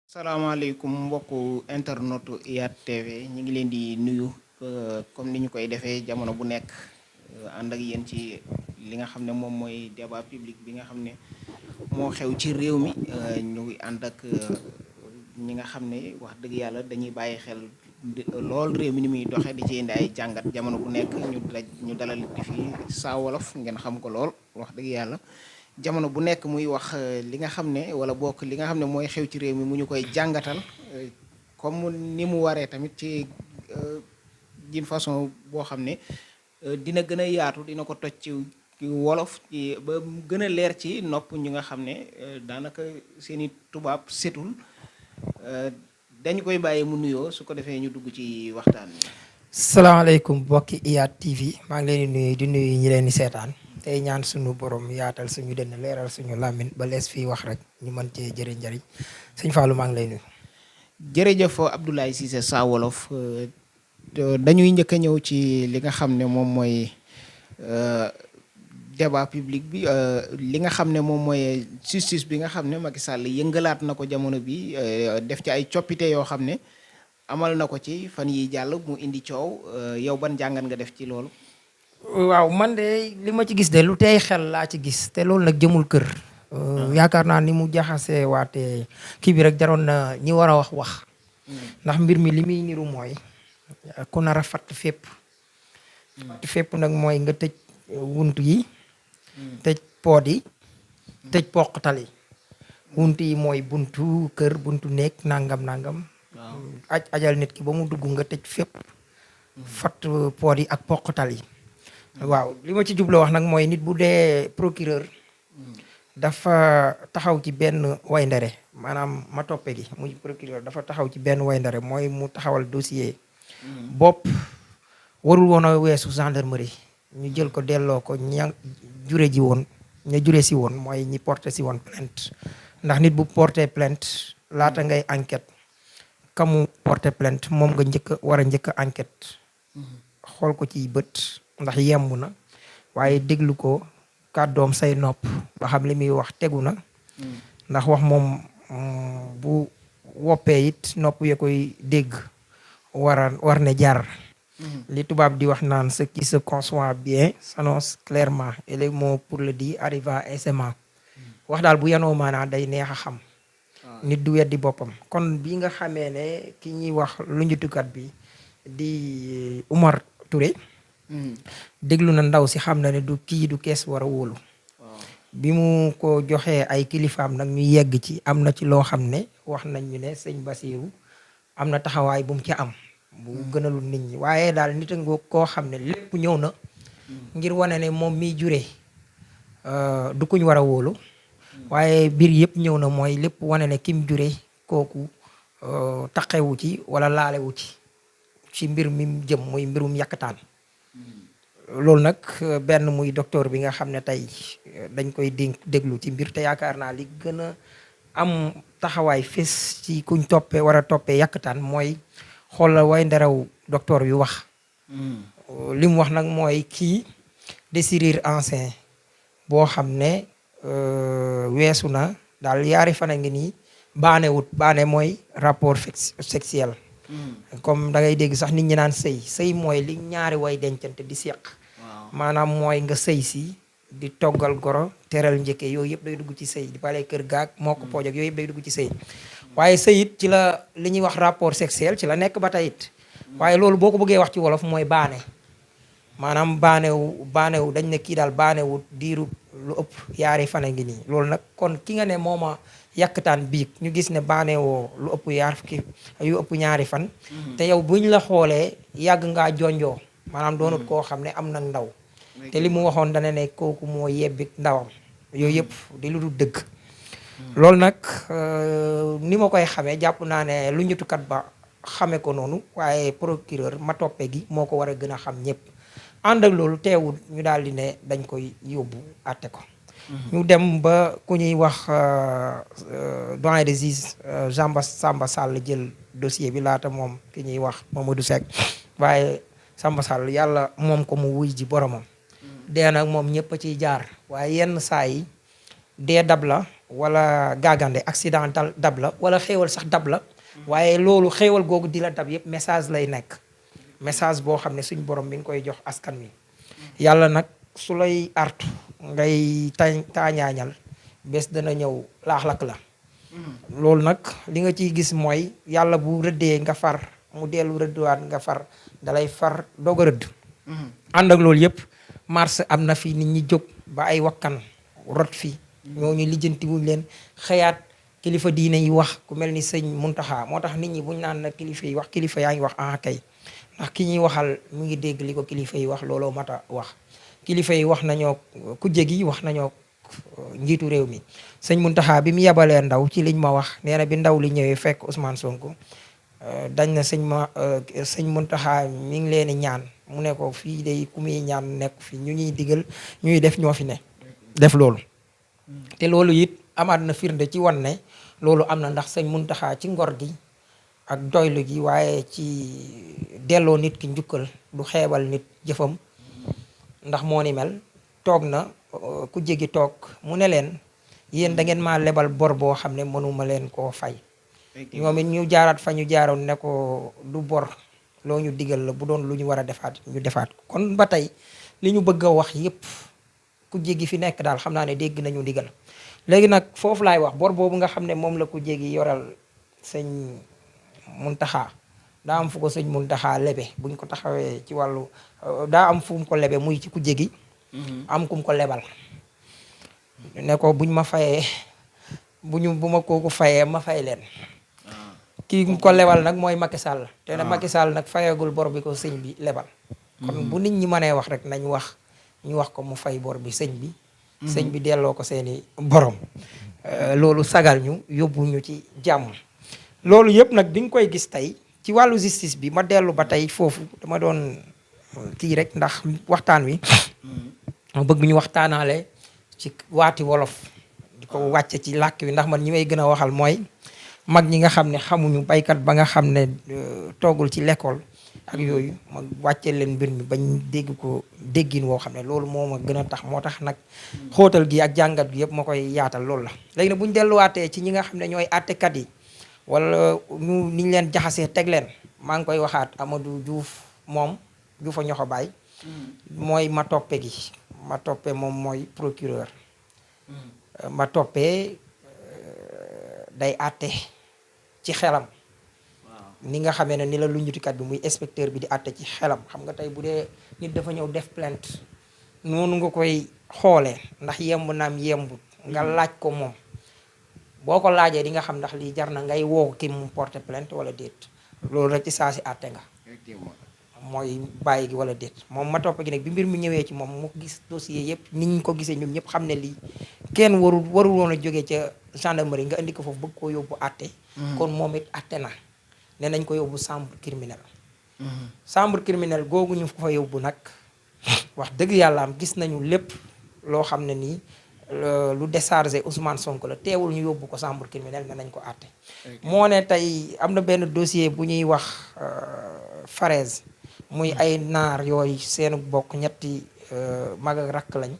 salaamaaleykum mbokku internetu IYAT TV ñu ngi leen di nuyu comme ni ñu koy defee jamono bu nekk ànd ak yéen ci li nga xam ne moom mooy débat public bi nga xam ne moo xew ci réew mi ñu ngi ànd ak ñi nga xam ne wax dëgg yàlla dañuy bàyyi xel lool réew mi ni muy doxee di ci indi ay jàngat jamono bu nekk ñu dalal di fi Saa Wolof ngeen xam ko lool wax dëgg yàlla. jamono bu nekk muy wax li nga xam ne wala bokk li nga xam ne mooy xew ci réew mi mu ñu koy jàngatal comme ni mu waree tamit ci d'une façon boo xam ne dina gën a yaatu dina ko toj ci wolof ci ba mu gën a leer ci nopp ñu nga xam ne daanaka seeni tubaab setul dañu koy bàyyi mu nuyoo su ko defee ñu dugg ci waxtaan bi. salaamaaleykum mbokki IYAT TV maa ngi leen di nuyu ñi leen di seetaan tey ñaan suñu borom yaatal suñu dënn leeral suñu làmmiñ ba lees fii wax rek ñu mën cee jëriñ njëriñ sëñ Fallou maa ngi lay nuyu. jërëjëf Abdoulaye Cissé Saa Wolof dañuy njëkk a ñëw ci li nga xam ne moom mooy débat public bi li nga xam ne moom mooy justice bi nga xam ne Macky Sall yëngalaat na ko jamono bi def ci ay coppite yoo xam ne amal na ko ci fan yi jàll mu indi coow yow ban jàngat nga def ci loolu. waaw man de li ma ci gis de lu tey xel laa ci gis te loolu nag jëmul kër. yaakaar naa ni mu jaxasee waate kii bi rek jaroon na ñi war a wax. ndax mbir mi li muy niru mooy ku nar a fatt fépp. fatt fépp nag mooy nga tëj wunt yi. tëj poot yi. tëj poqtal yi. wunt yi mooy buntu kër buntu néeg nangam. ajal nit ki ba mu dugg nga tëj fépp. fatt poot yi ak poqtal yi. waaw li ma ci jubloo wax nag mooy nit bu dee procureur dafa taxaw ci benn wayndare maanaam ma toppe gi muy procureur dafa taxaw ci benn wayndare mooy mu taxawal dossier bopp warul woon a weesu gendarmerie ñu jël ko delloo ko ña jure si woon mooy ñi porté si woon plainte ndax nit bu porté plainte laata ngay enquête kamu porté plainte moom nga war a njëkk a enquête xool ko ci bët ndax yemb na waaye déglu ko kàddoom say nopp ba xam li muy wax tegu na ndax wax moom bu woppee it nopp ya koy dégg war ne jar li tubaab di wax naan ce qui se conçoit bien s'annonce clairement et les mots pour le dire arrivent aisément wax daal bu yanoo maanaa day neex a xam nit du weddi boppam kon bi nga xamee ne ki ñuy wax lu njutukat bi di Oumar Touré déglu na ndaw si xam na ne du kees war a wóolu bi mu ko joxee ay kilifaam nag ñu yegg ci am na ci loo xam ne wax nañ ñu ne sëñ Basiiru am na taxawaay bu mu ci am bu gënalul nit ñi waaye daal nit a nga koo xam ne lépp ñëw na ngir wane ne moom miy jure du kuñ war a wóolu waaye biir yëpp ñëw na mooy lépp wane ne kim jure kooku taqewu ci wala laalewu ci mbir mi jëm muy mbirum yàkkataan loolu nag benn muy docteur bi nga xam ne tey dañ koy déglu ci mbir te yaakaar naa li gën a am taxawaay fés ci kuñ toppee war a toppee yàkkataan mooy xoolal way nderaw docteur yu wax li mu wax nag mooy kii déchirure ancien boo xam ne weesu na daal yaari fan a ngi nii baane mooy rapport sexuel comme da ngay dégg sax nit ñi naan sëy mooy li ñaari way dencante di seq maanaam mooy nga sëy si di toggal goro teral njëkke yooyu yëpp day dugg ci sëy di bale kër gaag moo ko pooj ak yooyu yëpp day dugg ci sëy waaye sëy it ci la li ñuy wax rapport sexuel ci la nekk ba tey it waaye loolu boo ko bëggee wax ci wolof mooy baane maanaam baanewu dañ ne kii daal baanewu diiru lu ëpp yaari fan a ngi nii loolu nag kon ki nga ne mooma yàkkataan biig ñu gis ne baanewoo lu ëpp yu ëpp ñaari fan te yow buñ la xoolee yàgg ngaa jonjoo maanaam doonut koo xam ne am na ndaw te li mu waxoon dana ne kooku moo yebbik ndawam yooyu yëpp di lu dul dëgg loolu nag ni ma koy xamee jàpp naa ne lu njutukat ba xame ko noonu waaye procureur ma toppe gi moo ko war a gën a xam ñëpp ànd ak loolu teewul ñu daal di ne dañ koy yóbbu àtte ko ñu dem ba ku ñuy wax doyen des juges Samba Sall jël dossier bi laata moom ki ñuy wax Mamadou Seck waaye Samba Sall yàlla moom ko mu wuy ji boromam dee nag moom ñëpp a ciy jaar waaye yenn saa yi dee dab la wala gaagande accident dab la wala xéewal sax dab la waaye loolu xéewal googu di la dab yëpp message lay nekk message boo xam ne suñ borom mi ngi koy jox askan wi yàlla nag su lay artu ngay taañaañal bés dana ñëw laax-lak la loolu nag li nga ciy gis mooy yàlla bu rëddee nga far mu dellu rëdduwaat nga far dalay far doog a rëdd ànd ak loolu yëpp mars am na fi nit ñi jóg ba ay wakkan rot fi ñooñu lijjanti wuñ leen xëyaat kilifa diine yi wax ku mel ni sëñ Muntaxa moo tax nit ñi buñ naan na kilifa yi wax kilifa yaa ngi wax kay ndax ki ñuy waxal mu ngi dégg li ko kilifa yi wax looloo mat a wax kilifa yi wax nañoo kujje gi wax nañoo njiitu réew mi sëñ Muntaxa bi mu yebalee ndaw ci liñ ma wax nee na bi ndaw li ñëwee fekk Ousmane Sonko dañ na sëñ Muntaxa mi ngi leen di ñaan mu ne ko fii day ku muy ñaan nekk fi ñu ñuy digal ñuy def ñoo fi ne def loolu te loolu it amaat na firnde ci wan ne loolu am na ndax sëñ Muntaxa ci ngor gi ak doylu gi waaye ci delloo nit ki njukkal du xeebal nit jëfam ndax moo ni mel toog na ku jégi toog mu ne leen yéen da ngeen maa lebal bor boo xam ne mënuma leen koo fay ñoom it ñu jaaraat fa ñu jaaroon ne ko du bor loo ñu digal la bu doon lu ñu war a defaat ñu defaat ko kon ba tey li ñu bëgg a wax yépp ku jégi fi nekk daal xam naa ne dégg nañu digal léegi nag foofu laay wax bor boobu nga xam ne moom la ku jégi yoral sëñ Muntaxa daa am fu ko sëñ Muntaxa lebe buñ ko taxawee ci wàllu daa am fu mu ko lebe muy ci ku jégi am kum ko lebal ne ko buñ ma fayee bu ma kooku fayee ma fay leen kii ko lebal nag mooy Macky Sall te ne Macky Sall nag fayagul bor bi ko sëñ bi lebal kon bu nit ñi mënee wax rek nañ wax ñu wax ko mu fay bor bi sëñ bi sëñ bi delloo ko seeni borom loolu sagal ñu yóbbu ñu ci jàmm loolu yëpp nag di nga koy gis tey ci wàllu justice bi ma dellu ba tey foofu dama doon kii rek ndax waxtaan wi ma bëgg ñu waxtaanaale ci waati wolof di ko wàcce ci làkk wi ndax man ñi may gën a waxal mooy mag ñi nga xam ne xamuñu baykat ba nga xam ne toogul ci l'école ak yooyu ma wàccee leen mbir mi bañ dégg ko déggin woo xam ne loolu moo ma gën a tax moo tax nag xóotal gi ak jàngat gi yëpp ma koy yaatal loolu la léegi nag bu ñu delluwaatee ci ñi nga xam ne ñooy àttekat yi wala ñu niñ leen jaxasee teg leen maa ngi koy waxaat Amadou Diouf moom Diouf a ñoxo baay mooy ma toppe gi ma toppe moom mooy procureur ma toppee day àtte ci xelam ni nga xamee ne ni la lu njutikat bi muy inspecteur bi di àtte ci xelam xam nga tey bu dee nit dafa ñëw def plainte noonu nga koy xoolee ndax yemb naam yembut nga laaj ko moom boo ko laajee di nga xam ndax lii jar na ngay woo ki mu porter plainte wala déet loolu rek ci saa si àtte nga mooy bàyyi gi wala déet moom ma topp gi nag bi mbir mi ñëwee ci moom mu gis dossier yëpp ni ñu ko gisee ñoom ñëpp xam ne lii kenn warul woon a jógee ca gendarmerie nga indi ko foofu bëgg koo yóbbu àtte kon moom it àtte na ne nañ ko yóbbu chambre criminelle chambre criminelle googu ñu ko fa yóbbu nag wax dëgg yàlla am gis nañu lépp loo xam ne nii lu déchargé Ousmane Sonko la teewul ñu yóbbu ko chambre criminelle ne nañ ko àtte moo ne tey am na benn dossier bu ñuy wax Farès muy ay naar yooyu seenu bokk ñetti mag ak rakk lañ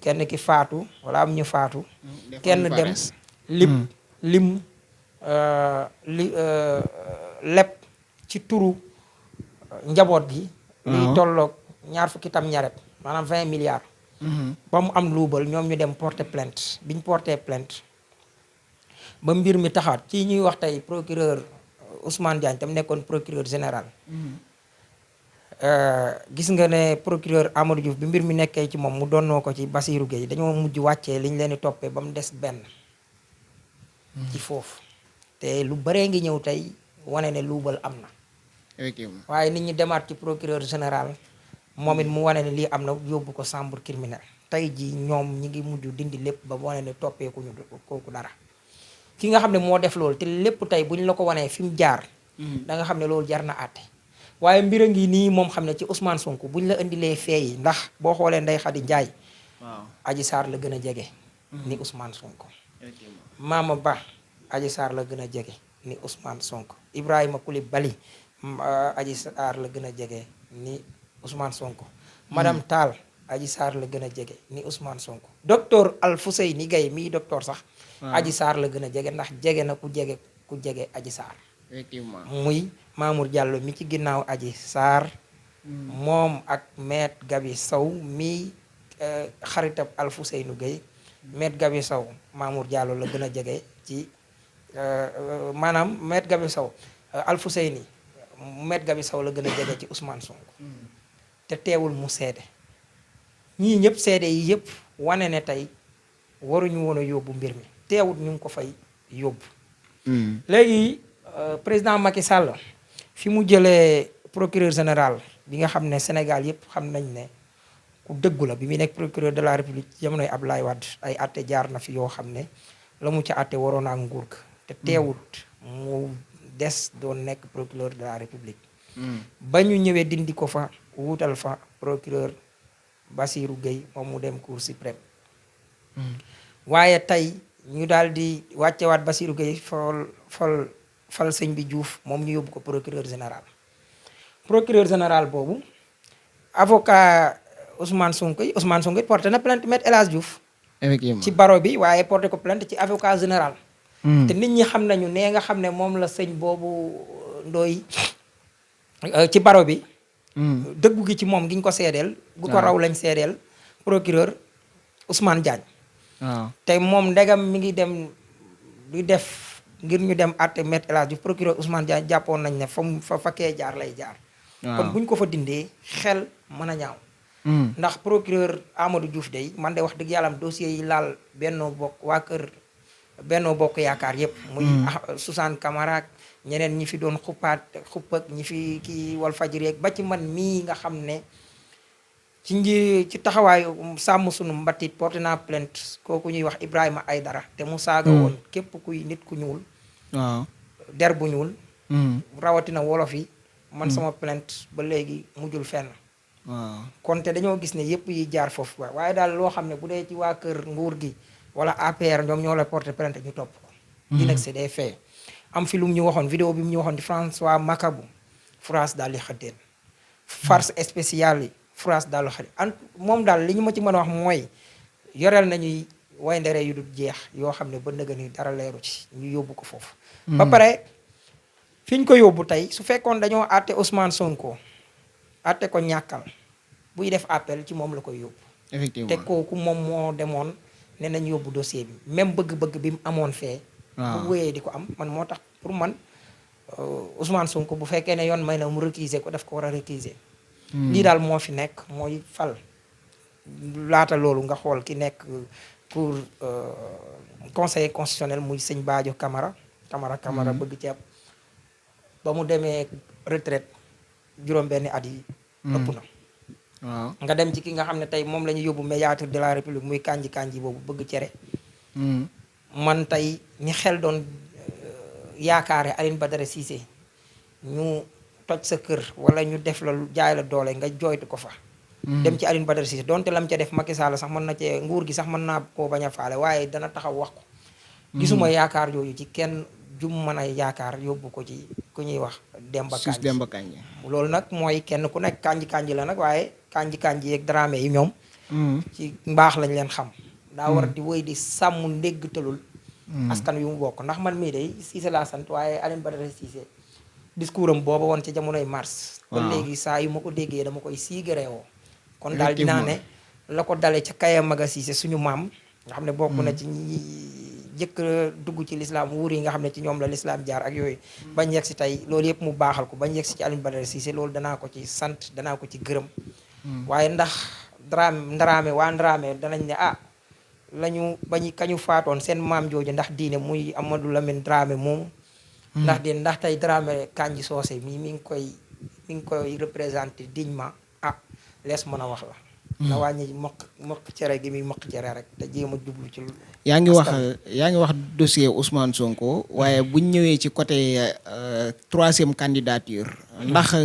kenn ki faatu wala am ñu faatu kenn dem lim lépp ci turu njaboot gi liy tolloog 20 tam ñaret maanaam 20 milliards ba mu am luubal ñoom ñu dem porter plainte biñ porter plainte ba mbir mi taxaat ci ñuy wax tey procureur Ousmane Diagne tam nekkoon procureur général gis nga ne procureur Amadou Diouf bi mbir mi nekkee ci moom mu donnoo ko ci Bassirou Gueye dañoo mujj wàccee liñ leen di toppee ba mu des benn ci foofu te lu baree ngi ñëw tey wane ne luubal am na waaye nit ñi demaat ci procureur général moom it mu wane ne lii am na yóbbu ko chambre criminelle tey ji ñoom ñi ngi mujj dindi lépp ba wane ne toppeekuñu kooku dara ki nga xam ne moo def loolu te lépp tey bu ñu la ko wanee fi mu jaar da nga xam ne loolu jar na àtte waaye mbir a ngi nii moom xam ne ci Ousmane Sonko bu ñu la indilee fee yi ndax boo xoolee Ndeye Khady Ndiaye Adji Sarr la gën a jege ni Ousmane Sonko Mama Ba Adji Sarr la gën a jege ni Ousmane Sonko Ibrahima Coulibaly Adji Sarr la gën a jege ni Ousmane Sonko madame Tall Adji Sarr la gën a jege ni Ousmane Sonko. docteur Alfousseyni Gaye mii docteur sax. Adji Sarr la gën a jege ndax jege na ku jege Adji Sarr. effectivement muy Mamour Diallo mi ci ginnaaw Adji Sarr. moom ak maître Gabi Sow mii xaritab Alfousseyni Gaye. maître Gabi Sow Mamour Diallo la gën a jege ci maanaam maître Gabi Sow Alfousseyni maître Gabi Sow la gën a jege ci Ousmane Sonko. te teewul mu seede ñii ñëpp seede yi yëpp wane ne tey waruñu woon a yóbbu mbir mi teewul ñu ngi ko fay yóbbu. léegi président Macky Sall fi mu jëlee procureur général bi nga xam ne Sénégal yëpp xam nañ ne ku dëggu la bi muy nekk procureur de la République jamonoy Abdoulaye Wade ay atte jaar na fi yoo xam ne la mu ca atte waroon ak nguur ga te teewut mu des doon nekk procureur de la République. ba ñu ñëwee dindi ko fa wuutal fa procureur Bassirou Gueye moom mu dem cour suprême. waaye tey ñu daal di wàccewaat Bassirou Gueye fal sëñ bi Diouf moom ñu yóbbu ko procureur général. procureur général boobu avocat Ousmane Sonko yi porté na plainte maître El Hadj Diouf. effectivement ci baro bi waaye porté ko plainte ci avocat général. te nit ñi xam nañu nee nga xam ne moom la sëñ boobu ndooy ci baro bi. dëggu gi ci moom gi ñu ko seedeel. gu ko raw lañ seedeel procureur Ousmane Diagne. waaw te moom ndegam mi ngi dem du def ngir ñu dem àtte maître El Hadj Diouf procureur Ousmane Diagne jàppoon nañ ne fa fakkee jaar lay jaar. kon bu ñu ko fa dindee xel mën a ñaaw. ndax procureur Amadou Diouf day man de wax dëgg yàlla am dossier yi laal waa kër Benno Bokk Yaakaar yépp muy Suzanne Camara ak ñeneen ñi fi doon xuppaak ñi fi kii Walfadjri ak ba ci man mii nga xam ne ci taxawaayu sàmm sunu mbatit porté naa plainte kooku ñuy wax Ibrahima Aydara te mu saaga woon képp kuy nit ku ñuul. waaw der bu ñuul. rawatina wolof yi. man sama plainte ba léegi mujjul fenn. waaw kon te dañoo gis ne yépp yi jaar foofu waaye daal loo xam ne bu dee ci waa kër nguur gi wala APR ñoom ñoo la porté plainte ñu topp ko. di nag c'est des faits. am fi lu mu ñu waxoon vidéo bi mu ñu waxoon di François Makabu France daal di xëddeen. farce spéciale yi France daal di xëddeen moom daal li ñu ma ci mën a wax mooy yoreel nañuy wayndere yu dul jeex yoo xam ne ba nëga ni dara leeru ci ñu yóbbu ko foofu. ba pare fi ñu ko yóbbu tey su fekkoon dañoo àtte Ousmane Sonko. atte ko ñàkkal buy def appel ci moom la koy yóbbu. effectivement te kooku moom moo demoon ne nañ yóbbu dossier bi même bëgg-bëgg bi mu amoon fee. bu wéyee di ko am man moo tax pour man Ousmane Sonko bu fekkee ne yoon may na mu récuser ko daf ko war a récuser. lii daal moo fi nekk mooy fal. laata loolu nga xool ki nekk pour conseiller constitutionnel muy sëñ Badio Camara bëgg ceeb ba mu demee retraite juróom-benni at yi ëpp na. waaw nga dem ci ki nga xam ne tey moom la ñu yóbbu médiateur de la république muy kanji boobu bëgg cere. man tey ñi xel doon yaakaare Aline Badara Cissé ñu toj sa kër wala ñu def la jaay la doole nga jooytu ko fa. dem ci Aline Badara Cissé donte lam ca def Macky Sall sax mën na cee nguur gi sax mën naa koo bañ a faale waaye dana taxaw wax ko. gisuma yaakaar yooyu ci kenn jum mën a yaakaar yóbbu ko ci ku ñuy wax Demba Kandji loolu nag mooy kenn ku nekk kanji la nag waaye kanji yeeg Dramé yi ñoom ci mbaax lañ leen xam daa war di wéy di sàmm ndéggtalul askan wi mu bokk ndax man mii day Cissé laa sant waaye Aline Badara Cissé discours am booba woon ci jamonoy mars ba léegi saa yu ma ko déggee dama koy siigareewoo kon daal dinaa ne la ko dale ca Kaya Maga Cissé suñu maam nga xam ne bokk na ci ñi jëkk dugg ci lislaam wuur yi nga xam ne ci ñoom la lislaam jaar ak yooyu bañ yegg si tey loolu yëpp mu baaxal ko bañ yegg si ci Aline Badara Cissé loolu danaa ko ci sant danaa ko ci gërëm waaye ndax Ndramé danañ ne lañu kañu faatoon seen maam jooju ndax diine muy Amadou Lamine Dramé moom ndax tey Dramé Kandji Socé mi ngi koy représenté dignement lees mën a wax la na wàññi mëq cere gi muy mëq cere rek te jéem a jublu ci yaa ngi wax dossier Ousmane Sonko waaye buñ ñëwee ci côté troisième candidature ndax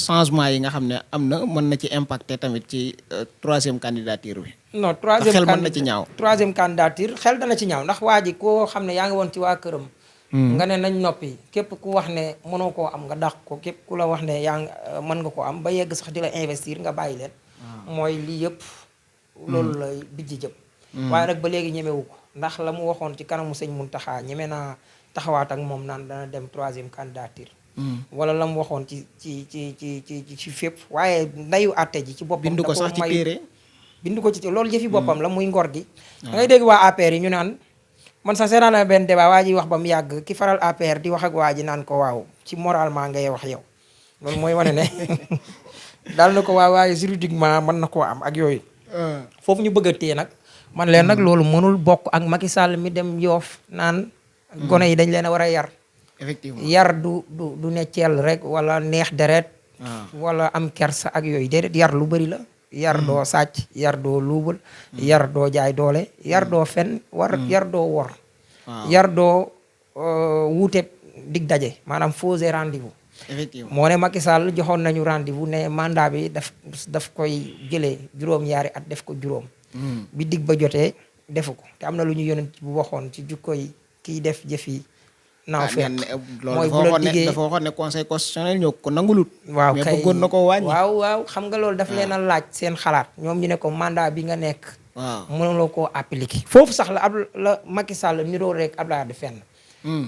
changement yi nga xam ne am na mën na ci impacter tamit ci troisième candidature bi non xel mën na ci ñaaw troisième candidature xel dana ci ñaaw ndax waa ji koo xam ne yaa ngi woon ci waa këram nga ne nañ noppi képp ku wax ne mënoo koo am nga dàq ko képp ku la wax ne yaa ngi mën nga koo am ba yegg sax di la investir nga bàyyi leen mooy lii yëpp loolu lay bijji jëm. waaye nag ba léegi ñemewu ko ndax la mu waxoon ci kanamu sëñ Muntaxa ñeme naa taxawaat ak moom naan dana dem 3e candidature. wala la mu waxoon ci fépp waaye ndayu àtte ji ci boppam. bindu ko sax ci téere. bindu ko ci loolu jëfi boppam la muy ngor gi. da ngay dégg waa APR yi ñu naan man sax seetaan na benn débat waa ji wax ba mu yàgg ki faral APR di wax ak waa ji naan ko waaw ci moralement ngay wax yow loolu mooy wane ne daal na ko waaye juridiquement mën na koo am ak yooyu. foofu ñu bëgg a téye nag. man leen nag loolu mënul bokk ak Macky Sall mi dem Yoof naan. gone yi dañ leen a war a yar. effectivement yar du ne ceel rek wala neex deret. wala am kersa ak yooyu déedéet yar lu bëri la. yar doo sàcc yar doo luubal. yar doo jaay doole yar doo fen yar doo wor. yar doo wuute dig daje maanaam fausser rendez-vous. effectivement moo ne Macky Sall joxoon nañu rendez-vous ne mandat bi daf koy jëlee juróom-ñaari at def ko juróom. bi dig ba jotee defu ko te am na lu ñu yonent bu waxoon ci jukkoy kiy def jëfi naaw fekk mooy bu la diggee dafa waxoon ne conseil constitutionnel ñoo ko nangulut. waaw kay mais bëggoon na ko wàññi. waaw xam nga loolu daf leen a laaj seen xalaat ñoom ñu ne ko mandat bi nga nekk. waaw mënuloo koo appliquer. foofu sax la Macky Sall niroo rek Abdoulaye Wade fenn.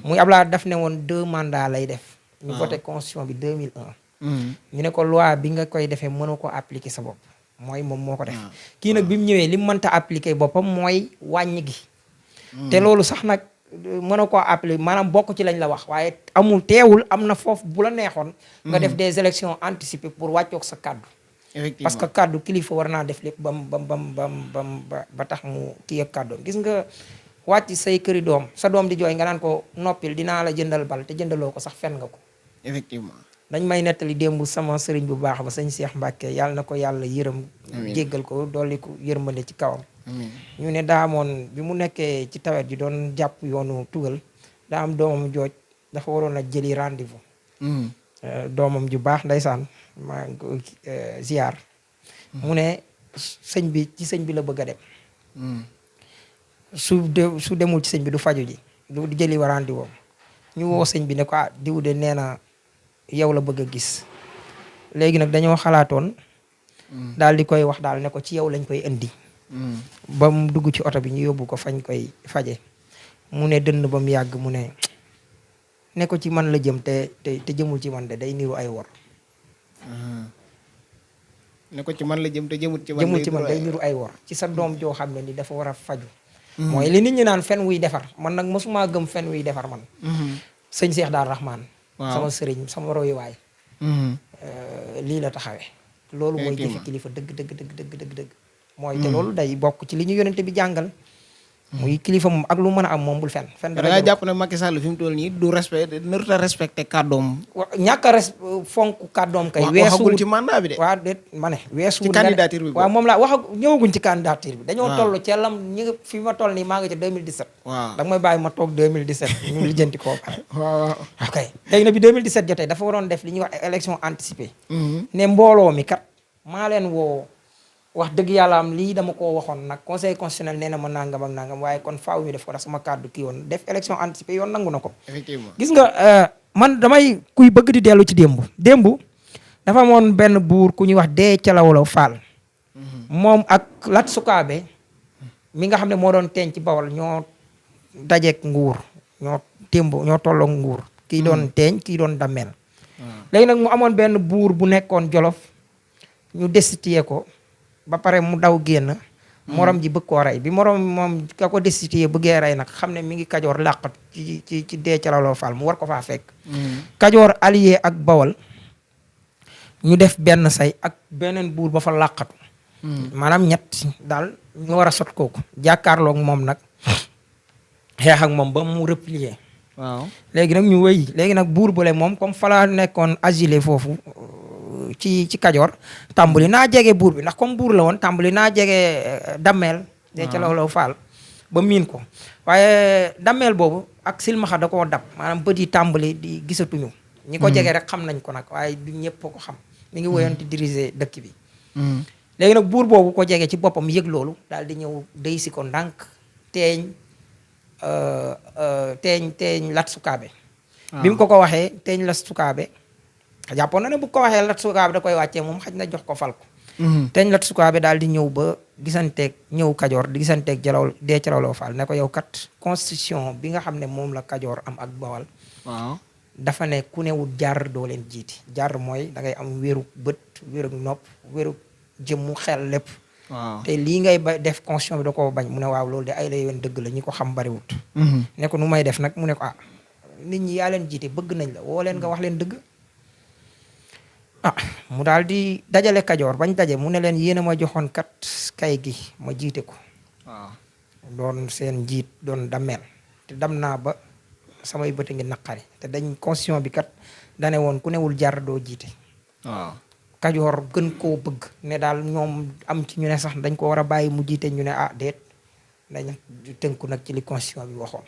muy Abdoulaye daf ne woon 2 mandats lay def. ñu voté constitution bi 2001. ñu ne ko loi bi nga koy defee mënoo ko appliquer sa bopp. mooy moom moo ko def. kii nag bi mu ñëwee li mu mënta appliquer boppam mooy wàññi gi. te loolu sax nag mënoo koo appliquer maanaam bokk ci lañ la wax waaye amul teewul am na foofu bu la neexoon. nga def des élections anticipées pour wàccoog sa kàddu. effectivement parce que kàddu kilifa war naa def lépp ba tax mu kii ak kàddoom gis nga wàcc say këri doom sa doom di jooy nga naan ko noppil dinaa la jëndal bal te jëndaloo ko sax fen nga ko. effectivement dañ may nettali démb sama sëriñ bu baax ba sëñ Cheikh Mbacke yàlla na ko yàlla yërëm. jéggal ko dolli ko yërmande ci kawam. ñu ne daa amoon bi mu nekkee ci tawet ji doon jàpp yoonu tugal daa am doomam jooj dafa waroon a jëli rendez-vous. doomam ju baax ndeysaan maa ngi ko ziar. mu ne sëñ bi la bëgg a dem. su demul ci sëñ bi du faju ji du jëli wa rendez-vous ñu woo sëñ bi ne ko diw de nee na yow la bëgg a gis léegi nag dañoo xalaatoon daal di koy wax daal ne ko ci yow lañ koy indi ba mu dugg ci oto bi ñu yóbbu ko fañ koy faje mu ne dënn ba mu yàgg mu ne ko ci man la jëm te jëmul ci man de day niru ay wor ne ko ci man la jëm te jëmul ci man day niru ay wor ci sa doom joo xam ne ni dafa war a faju mooy li nit ñi naan fen wuy defar man nag mosuma gëm fen wuy defar man sëñ Cheikh Daal Rahman sama sëriñ sama royuwaay lii la taxawee loolu mooy jëfi kilifa dëgg mooy te loolu day bokk ci li ñu yonente bi jàngal muy kilifa moom ak lu mën a am moom bul fen da nga jàpp ne Macky Sall fi mu toll nii du respecté kàddoom ñàkk a fonk kàddoom kay waxagul ci mandat bi de waaw déet ma ne weesu ci candidature bi waaw moom laa ñëwaguñ ci candidature bi dañoo toll ci lam fi ma toll nii maa ngi ci 2017 waaw da nga may bàyyi ma toog 2017 ñu lijjanti koo pare waaw ok léegi nag bi 2017 jotee dafa waroon def li ñuy wax élection anticipée ne mbooloo mi kat maa leen woo wax dëgg yàlla am lii dama koo waxoon nag conseil constitutionnel nee na ma nangam ak nangam waaye kon faaw ñu def ko ndax sama kàddu kii woon def élection anticipée yoon nangu na ko. effectivement gis nga man damay kuy bëgg di dellu ci démb dafa amoon benn buur ku ñuy wax dee calawlaw Fall. moom ak Lat Sukaabe mi nga xam ne moo doon teeñ ci Bawol ñoo dajeek nguur ñoo tolloo nguur. kii doon teeñ kii doon dammeel. léegi nag mu amoon benn buur bu nekkoon Jolof ñu destitué ko. ba pare mu daw génn morom ji bëgg koo rey bi moom ka ko destitué bëggee rey nag xam ne mi ngi Kajoor làqat ci dee calawlaw Fall mu war ko faa fekk Kajoor allié ak Bawol ñu def benn say ak beneen buur ba fa làqatu maanaam ñett daal ñu war a sot kooku jàkkaarloog moom nag xeex ak moom ba mu replier waaw léegi nag ñu wéy léegi nag buur bale moom comme fa la nekkoon agilé foofu ci Kajoor tàmbali naa jege buur bi ndax comme buur la woon tàmbali naa jege dammeel dee calawlaw Fall ba miin ko waaye dammeel boobu ak silmaxa da koo dab maanaam bët yi tàmbali di gisatuñu ñi ko jege rek xam nañ ko nag waaye du ñëpp ko xam mi ngi woyoon di diriger dëkk bi léegi nag buur boobu ko jege ci boppam yëg loolu daal di ñëw dey si ko ndànk teeñ Lat Sukaabe bi mu ko waxee teeñ Lat Sukaabe jàppoon na ne bu ko waxee Lat Sukaabe da koy wàccee moom xaj na jox ko fal ko teeñ Lat Sukaabe daal di ñëw ba gisanteeg ñëw Kajoor di gisanteeg dee Jalawloo Fall ne ko yow kat constitution bi nga xam ne moom la Kajoor am ak Bawal. waaw dafa ne ku newul jar doo leen jiiti jar mooy da ngay am wéru bët wéru nopp wéru jëmmu xel lépp. waaw te lii ngay def constitution bi da koo bañ mu ne waaw loolu de ay la yoon dëgg la ñi ko xam bariwut. ne ko nu may def nag mu ne ko nit ñi yaa leen jiite bëgg nañ la woo leen nga wax leen dëgg. mu daal di dajale Kajoor bañ daje mu ne leen yéen a ma joxoon kat kay gi ma jiite ko. waaw doon seen njiit doon dammeel te dam naa ba samay bët a ngi naqari te dañ constitution bi kat dane woon ku newul jar doo jiite. waaw Kajoor gën koo bëgg ne daal ñoom am ci ñu ne sax dañ ko war a bàyyi mu jiite ñu ne déet dañ tënku nag ci li constitution bi waxoon.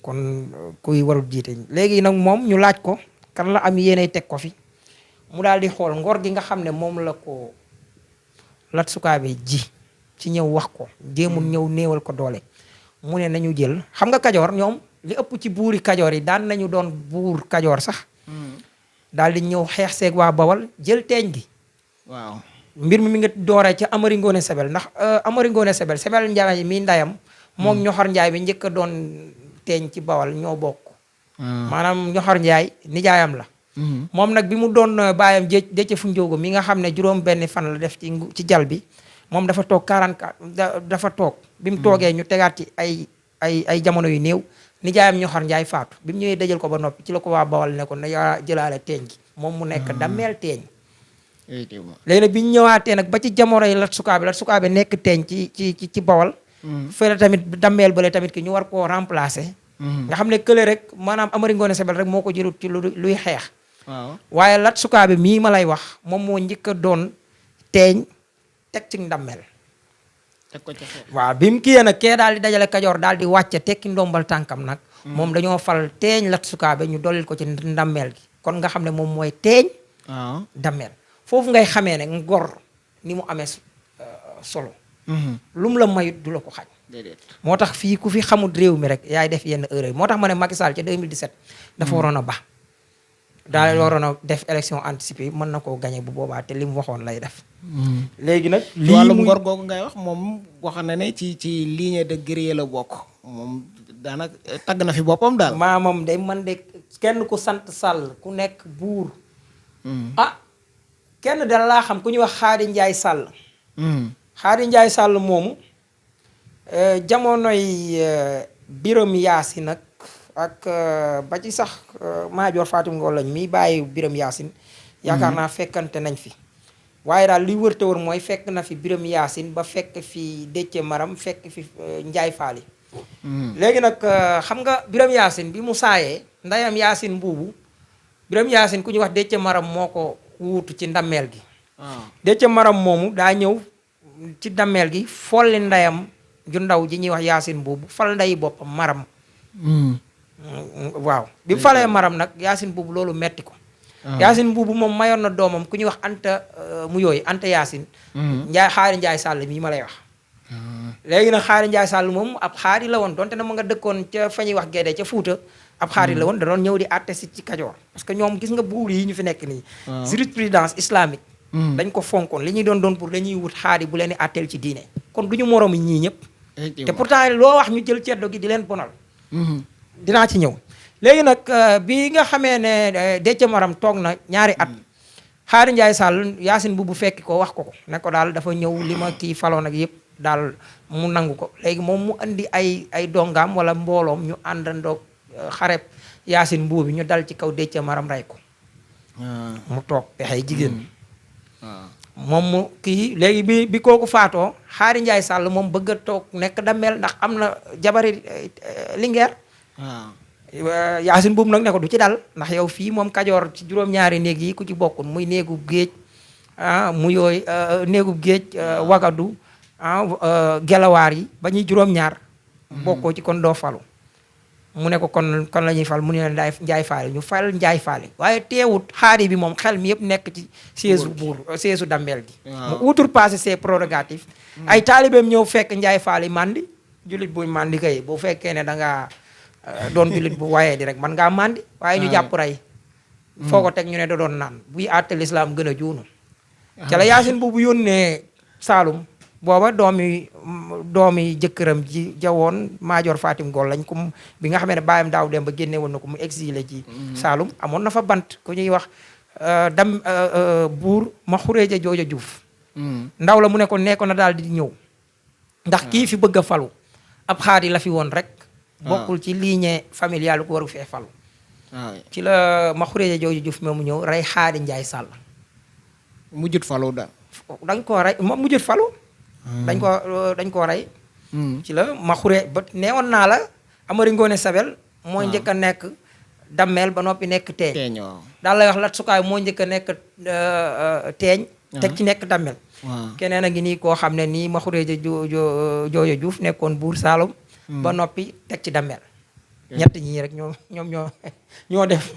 kon kuy warul jiite léegi nag moom ñu laaj ko kan la am yéenay teg ko fi mu daal di xool ngor gi nga xam ne moom la ko Lat Sukaabe ji ci ñëw wax ko jéemul ñëw néewal ko doole mu ne nañu jël xam nga Kajoor ñoom li ëpp ci buuri Kajoor yi daan nañu doon buur Kajoor sax daal di ñëw xeex seeg waa Bawal jël teeñ gi. waaw mbir mi nga dooree ca Amari Ngoone Sebel ndax Amari Ngoone Sebel Njaay mi ndayam moom Ñoxor Njaay bi njëkk a doon teeñ ci Bawal ñoo bokk. maanaam Ñoxor Njaay nijaayam la. moom nag bi mu doon bàyyam Déthié Fu Njóogo mi nga xam ne juróom benn fan la def ci jal bi moom dafa toog 44 dafa toog bi mu toogee ñu tegaat ci ay jamono yu néew nijaayam Ñoxor Njaay faatu bi mu ñëwee dajal ko ba noppi ci la ko waa Bawal ne ko na yaa jëlaale teeñ gi moom mu nekk dammeel teeñ. léegi nag bi ñu ñëwaatee nag ba ci jamono yi Lat Sukaabe nekk teeñ ci Bawal. fële tamit dammeel bële tamit ki ñu war koo remplacer. nga xam ne kële rek maanaam Amari Ngoone Sebel rek moo ko jëlut ci luy xeex. waaye Lat Sukaabe mii ma lay wax moom moo njëkk a doon teeñ teg ci ndammeel. teg ko ci xeex. waaw bi mu kiyee nag kee daal di dajale Kajoor daal di wàcce tekki ndombal tànkam nag. moom dañoo fal teeñ Lat Sukaabe ñu dollil ko ci ndammeel gi kon nga xam ne moom mooy teeñ. dammeel foofu ngay xamee ne ngor ni mu amee solo. lu mu la mayut du la ko xañ. moo tax fii ku fi xamut réew mi rek yaay def yenn erreur moo tax ma ne Macky Sall ca 2017. dafa waroon a ba. daal waroon a def élection anticipée mën na koo gañe bu boobaa te li mu waxoon lay def. léegi nag lii wàllum ngor googu ngay wax moom wax na ne ci ligne de guerrier la bokk moom daanaka tagg na fi boppam daal. moom de man de kenn ku sant Sall ku nekk buur. kenn dala laa xam ku ñuy wax Xaadi Njaay Sall. Xaadi Njaay Sall moomu jamonoy Biram Yaasin nag ak ba ci sax Maajoor Fatim Ngol lañ mi bàyyi Biram Yaasin yaakaar naa fekkante nañ fi waaye daal li wërte wër mooy fekk na fi Biram Yaasin ba fekk fi Déthié Maram fekk fi Njaay Faali léegi nag xam nga Biram Yaasin bi mu saayee ndayam Yaasin mbuubu Biram Yaasin ku ñuy wax Déthié Maram moo ko wuutu ci ndammeel gi Déthié Maram moomu daa ñëw ci dammeel gi folli ndayam ju ndaw ji ñuy wax Yaasin boobu fal ndayi boppam Maram waaw bi mu falee Maram nag Yaasin boobu loolu metti ko Yaasin boobu moom mayoon na doomam ku ñuy wax Anta mu yooyu Anta Yaasin Xaari Njaay Sàll mii ma lay wax léegi nag Xaari Njaay Sàll moom ab xaari la woon donte na ma nga dëkkoon ca fa ñuy wax Gédé ca Fuuta ab xaari la woon da doon ñëw di àtte si ci Kajoor parce que ñoom gis nga buur yi ñu fi nekk nii jurisprudence islamique dañ ko fonkoon li ñuy doon pour dañuy wut xaari bu leen di àtteel ci diine kon du ñu moroom ñii ñëpp te pourtant loo wax ñu jël ceddo gi di leen bonal dinaa ci ñëw léegi nag bi nga xamee ne Déthié Maram toog na ñaari at Xaari Njaay Sàll Yaasin bu fekki ko wax ko ne ko daal dafa ñëw li ma kii faloon ak yëpp daal mu nangu ko léegi moom mu andi ay dongaam wala mbooloom ñu àndandoo xareb Yaasin boobu ñu dal ci kaw Déthié Maram rey ko mu toog pexey jigéen moom mu kii léegi bi kooku faatoo Xaari Njaay Sàll moom bëgg a toog nekk dammeel ndax am na jabari Linguère Yaasin boobu nag ne ko du ci dal ndax yow fii moom Kajoor ci juróom-ñaari néeg yi ku ci bokkul muy néegub géej mu yooyu néegub géej wagadu gelawaar yi ba ñuy juróom-ñaar bokkoo ci kon doo falu mu ne ko kon la ñuy fal mu ne leen Njaay Faali ñu fal Njaay Faali waaye teewut xaari bi moom xel mi yëpp nekk ci siège buur siège dammeel gi mu outrepassé ses prérogatives ay taalibeem ñëw fekk Njaay Faali mandi jullit buy mandi kay bu fekkee ne dangaa doon jullit bu wayee di rek man ngaa mandi waaye ñu jàpp rey foo ko teg ñu ne da doon naan buy àtte lislaam gën a juunu ca la Yaasin boobu yónnee Saalum booba doomi jëkkëram ji jawoon Maajoor Fatim Gol lañ ko bi nga xamee ne baayam daaw dem ba génne woon na ko mu exilé ci Saalum amoon na fa bant ku ñuy wax buur ma xureeja jooja Juuf ndaw la mu ne ko nekkoon na daal di ñëw ndax kii fi bëgg a falu ab xaadi la fi woon rek bokkul ci lignée familiale ko waru fee falu ci la ma xureeja jooja Juuf mu ñëw rey xaadi Njaay Sàll mujjut falu dañ koo rey ma mujjut falu dañ koo rey ci la ma xuree ba neewoon naa la Amari Ngoone Sabel moo njëkk a nekk dammeel ba noppi nekk teeñ daal lay wax Lat Sukaay moo njëkk a nekk teeñ teg ci nekk dammeel keneen a ngi nii koo xam ne nii ma xuree joojo Juuf nekkoon buur Saalum ba noppi teg ci dammeel ñett ñii rek ñoo def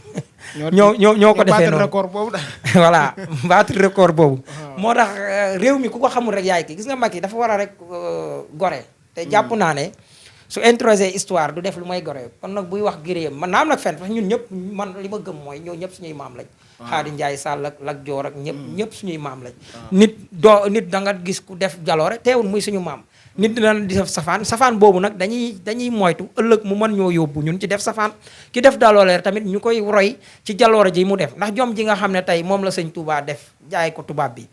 ñoo ko defee noonu record boobu voilà battre record boobu moo tax réew mi ku ko xamul rek yaay ki gis nga Macky dafa war a rek gore te jàpp naa ne su introsé histoire du def lu may gore kon nag buy wax gëréem man naa am nag fen parce que ñun ñëpp man li ma gëm mooy ñoo ñëpp suñuy maam lañ Xaadi Njaay Sàll ak Lat Joor ak ñëpp suñuy maam lañ nit da nga gis ku def jaloore teewul muy suñu maam nit dina di def safaan boobu nag dañuy moytu ëllëg mu mën ñoo yóbbu ñun ci def safaan ki def dalooleer tamit ñu koy roy ci jaloore ji mu def ndax jom ji nga xam ne tey moom la sëñ Touba def jaay ko tubaab bi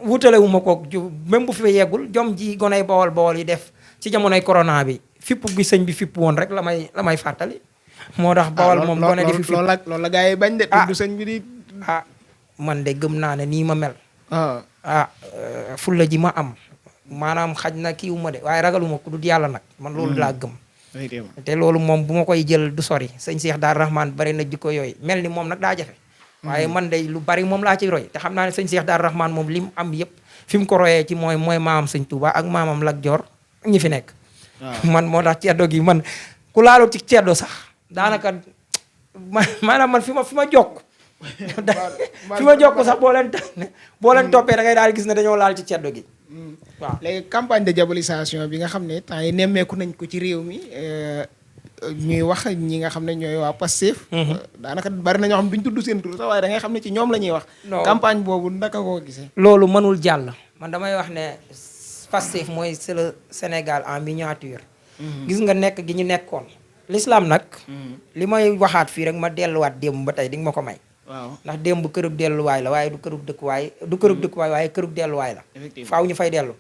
wutale wu ma ko même bu fi yeggul jom ji goney bawol yi def ci jamonoy corona bi fipp gi sëñ bi fipp woon rek la may fàttali moo tax bawol moom gone di fi fipp loolu la gars yi bañ de tudd sëñ bi di man de gëm naa ne nii ma mel fulla ji ma am maanaam xaj na kiiwu ma de waaye ragaluma ku dul yàlla nag man loolu laa gëm te loolu moom bu ma koy jël du sori sëñ Cheikh Daar Rahman bari na jikko yooyu mel ni moom nag daa jafe waaye man de lu bari moom laa ci roy te xam naa ne sëñ Cheikh Daar Rahman moom li mu am yëpp fi mu ko royee ci mooy maamam sëñ Touba ak maamam Lat Joor ñi fi nekk man moo tax ceddo gi man ku laalu ci ceddo sax daanaka maanaam man fi ma jokk fi ma jokk sax boo leen toppee da ngay daal gis ne dañoo laal ci ceddo gi waaw léegi campagne de diabolisation bi nga xam ne temps yi nemmeeku nañ ko ci réew mi ñuy wax ñi nga xam ne ñooy waa Pastef daanaka bari na ñoo xam ne duñ tudd seen tur sax waaye da ngay xam ne ci ñoom la ñuy wax campagne boobu ndaka koo gisee loolu mënul jàll man damay wax ne Pastef mooy c'est le Sénégal en miniature gis nga nekk gi ñu nekkoon l'islam nag li may waxaat fii rek ma delluwaat démb ba tey di nga ma ko may waaw ndax démb kërug delluwaay la waaye du kërug dëkkuwaay waaye kërug delluwaay la faaw ñu fay dellu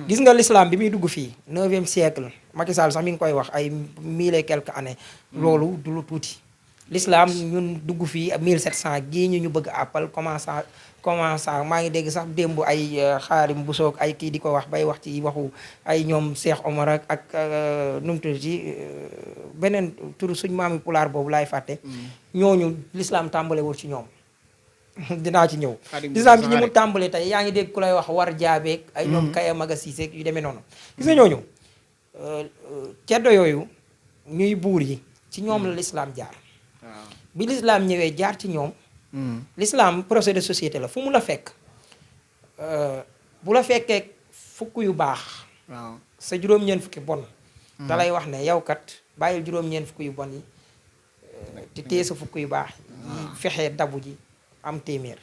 gis nga l'islam bi muy dugg fii 9e siècle Macky Sall sax mi ngi koy wax ay 1000 et quelques années loolu du lu tuuti l'islam ñun dugg fii 1700 gii ñu bëgg àppal commençant maa ngi dégg sax démb ay Xaadim Busoog ay kii di ko wax bay wax ci waxu ay ñoom Cheikh Omar ak nu mu tudd ci beneen turu suñ maami pulaar boobu laay fàtte ñooñu l'islam tàmbalewul ci ñoom dinaa ci ñëw l'islam ci ñi mu tàmbale tey yaa ngi dégg ku lay wax war jaabeeg ay ñoom Kaya Maga Cissé yu demee noonu gis nga ñooñu ceddo yooyu ñuy buur yi ci ñoom la l'islam jaar bi l'islam ñëwee jaar ci ñoom l'islam projet de société la fu mu la fekk bu la fekkee fukk yu baax sa juróom-ñeent fukki bon da lay wax ne yow kat bàyyil juróom-ñeent fukk yu bon yi te téye sa fukk yu baax yi fexee dabu ji am téeméer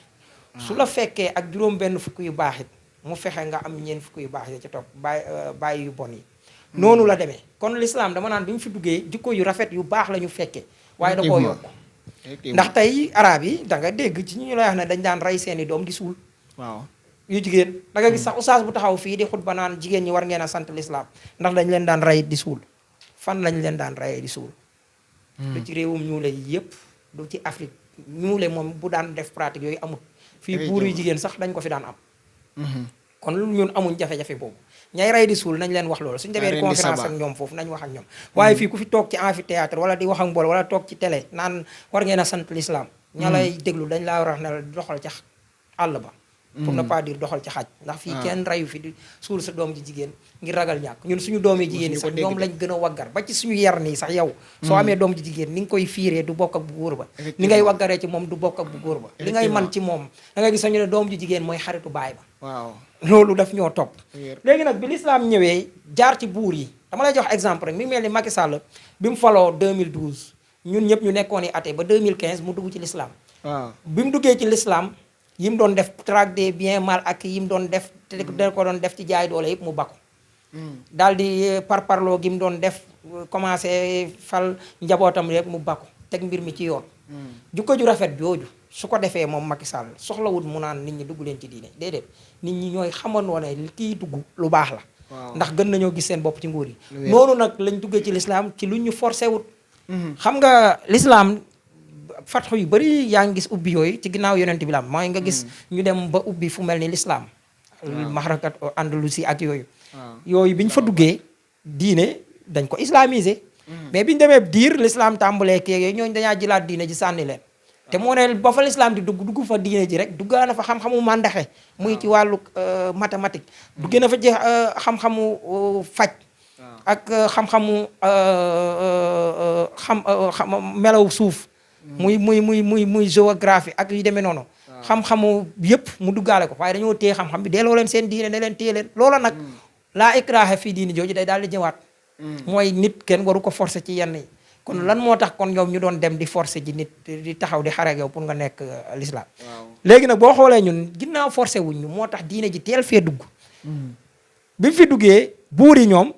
su la fekkee ak juróom-benn fukk yu baax it mu fexe nga am ñeent fukk yu baax yi ci topp bàyyi yu bon yi noonu la demee kon l'islam dama naan bi ñu fi duggee jikko yu rafet yu baax la ñu fekkee waaye da koo yokk ndax tey arab yi da nga dégg ci ñu lay wax ne dañ daan rey seeni doom di suul waaw yu jigéen da nga gis sax oustaz bu taxaw fii di xutba naan jigéen ñi war ngeen a sant l'islam ndax dañ leen daan rey di suul fan lañ leen daan reyee di suul du ci réewum ñuule yi yëpp du ci Afrique ñuule moom bu daan def pratique yooyu amul fii buur yu jigéen sax dañ ko fi daan am kon ñun amuñ jafe-jafe boobu ñay rey di suul nañ leen wax loolu suñu demee conférence ak ñoom foofu nañ wax ak ñoom waaye fii ku fi toog ci amphithéâtre wala di wax ak mbool wala toog ci télé naan war ngeen a sant l'islam ña lay déglu dañ laa war a wax ne la doxal ca àll ba pour ne pas dire doxal ci xaj ndax fii kenn reyu fi di suul sa doom ji jigéen ngir ragal ñàkk ñun suñu doom yi jigéen yi sax ñoom lañ gën a waggar ba ci suñu yar nii sax yow soo amee doom ji jigéen ni nga koy fiiree du bokk ak bu góor ba ni ngay waggaree ci moom du bokk ak bu góor ba li ngay man ci moom da ngay gis sañu ne doom ji jigéen mooy xaritu baay ba waaw loolu daf ñoo topp léegi nag bi l'islam ñëwee jaar ci buur yi dama lay jox exemple rek mi ngi mel ni Macky Sall bi mu faloo 2012 ñun ñëpp ñu nekkoon i athée ba 2015 mu dugg ci l'islam waaw bi mu duggee ci l'islam yim doon def traque des biens mal acquis yim doon def te da ko doon def ci jaay doole yëpp mu bakku daal di parparloo gi mu doon def commencé fal njabootam rek mu bakku teg mbir mi ci yoon jukko ju rafet jooju su ko defee moom Macky Sall soxlawut mu naan nit ñi dugg leen ci diine déedéet nit ñi ñooy xamandoo ne kii dugg lu baax la ndax gën nañoo gis seen bopp ci nguur yi noonu nag lañ duggee ci lislaam ci lu ñu forcé wut xam nga lislaam fatxu yu bëri yaa ngi gis ubbi yooyu ci ginnaaw yonent bi la am mooy nga gis ñu dem ba ubbi fu mel ni lislaam maxarakat andalusi ak yooyu yooyu bi ñu fa duggee diine dañ ko islamiser mais bi ñu demee diir l'islam tàmbalee kii yooyu ñooñu dañaa jëlaat diine ji sànni leen te moo ne ba fa l'islam di dugg fa diine ji rek duggaa na fa xam-xamu màndaxe muy ci wàllu mathématique duggee na fa ci xam-xamu faj ak xam-xamu melaw suuf muy géographie ak yu demee noonu xam-xamu yëpp mu duggaale ko waaye dañoo téye xam-xam bi delloo leen seen diine ne leen téye leen loola nag laa ikraaha fii diine jooju day daal di ñëwaat mooy nit kenn waru ko forcer ci yenn yi kon lan moo tax kon ñoom ñu doon dem di forcer ji nit di taxaw di xareeg yow pour nga nekk l'islam léegi nag boo xoolee ñun ginnaaw forcer wuñ ñu moo tax diine ji teel fee dugg bi fi duggee buur yi ñoom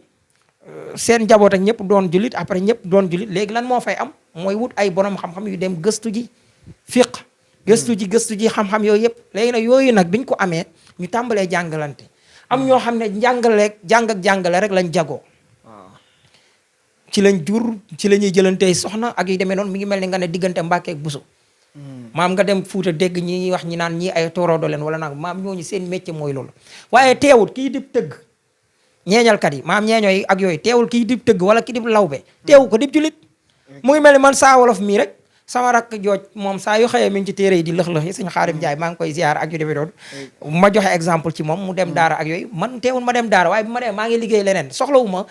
seen njaboot ak ñëpp doon jullit après ñëpp doon jullit léegi lan moo fay am mooy wut ay borom xam-xam yu dem gëstu ji fiq gëstu ji xam-xam yooyu yëpp léegi nag yooyu nag biñ ko amee ñu tàmbalee jàngalante am ñoo xam ne jàng ak jàngale rek lañ jagoo ci lañ jur ci la ñuy jëlantey soxna ak yu demee noonu mi ngi mel ni nga ne diggante Mbàkke ak Buso maam nga dem Fuuta dégg ñi wax ñi naan ñi ay tooroodo leen wala nag maam ñooñu seen métier mooy loolu waaye teewut kii dib tëgg ñeeñalkat yi maam ñeeñooy ak yooyu teewul kii dib tëgg wala ki dib lawbe teewu ko dib julit mu ngi mel ni man saa wolof mii rek sama rakk jooj moom saa yu xëyee mi ngi ci téere yi di lëx-lëx yi suñu Xaadim Njaay maa ngi koy ziar ak yu demee doon ma joxe exemple ci moom mu dem daara ak yooyu man teewul ma dem daara waaye bi ma dem maa ngi liggéey leneen soxlawu ma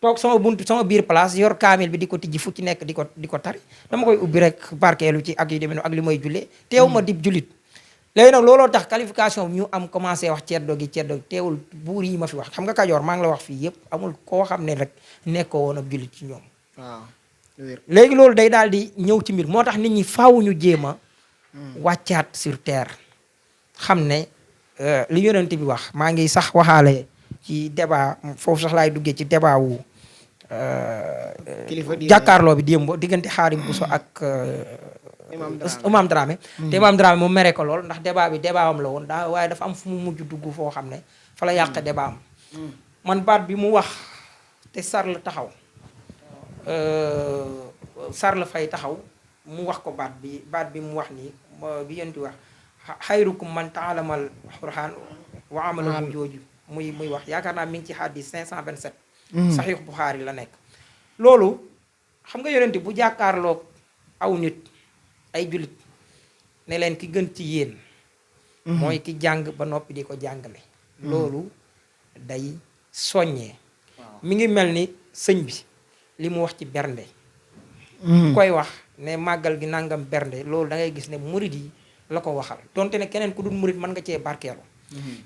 toog sama biir place yor kaamil bi di ko tijji fu ci nekk di ko tari dama koy ubbi rek barkeelu ci ak yu demee noonu ak li may jullee teewu ma dib julit léegi nag looloo tax qualification bi ñu am commencé wax ceddo gi teewul buur yi ma fi wax xam nga Kajoor maa ngi la wax fii yëpp amul koo xam ne rek nekkoo woon ab julit ci ñoom waaw léegi loolu day daal di ñëw ci mbir moo tax nit ñi faaw ñu jéem a wàccaat sur terre xam ne li yonent bi wax maa ngi sax waxaale ci débat foofu sax laay duggee ci débat wu jàkkaarloo bi démb diggante Xaadim Buso ak Imam Dramé te Imam Dramé mu mere ko lool ndax débat bi débat am la woon waaye dafa am fu mu mujj dugg foo xam ne fa la yàq débat am man baat bi mu wax te Sarl taxaw Sarl Fay taxaw mu wax ko baat bi mu wax nii bi yéen di wax xayrukum man taalamal Qur'aan wa amalahu jooju muy wax yaakaar naa mi ngi ci hadis 527 Sahih Bukhari la nekk loolu xam nga yonent bu jàkkaarloog aw nit ay jullit ne leen ki gën ci yéen mooy ki jàng ba noppi di ko jàngale loolu day soññee mi ngi mel ni sëñ bi li mu wax ci bernde koy wax ne màggal gi nangam bernde loolu da ngay gis ne murid yi la ko waxal donte ne keneen ku dul murid mën nga cee barkeelu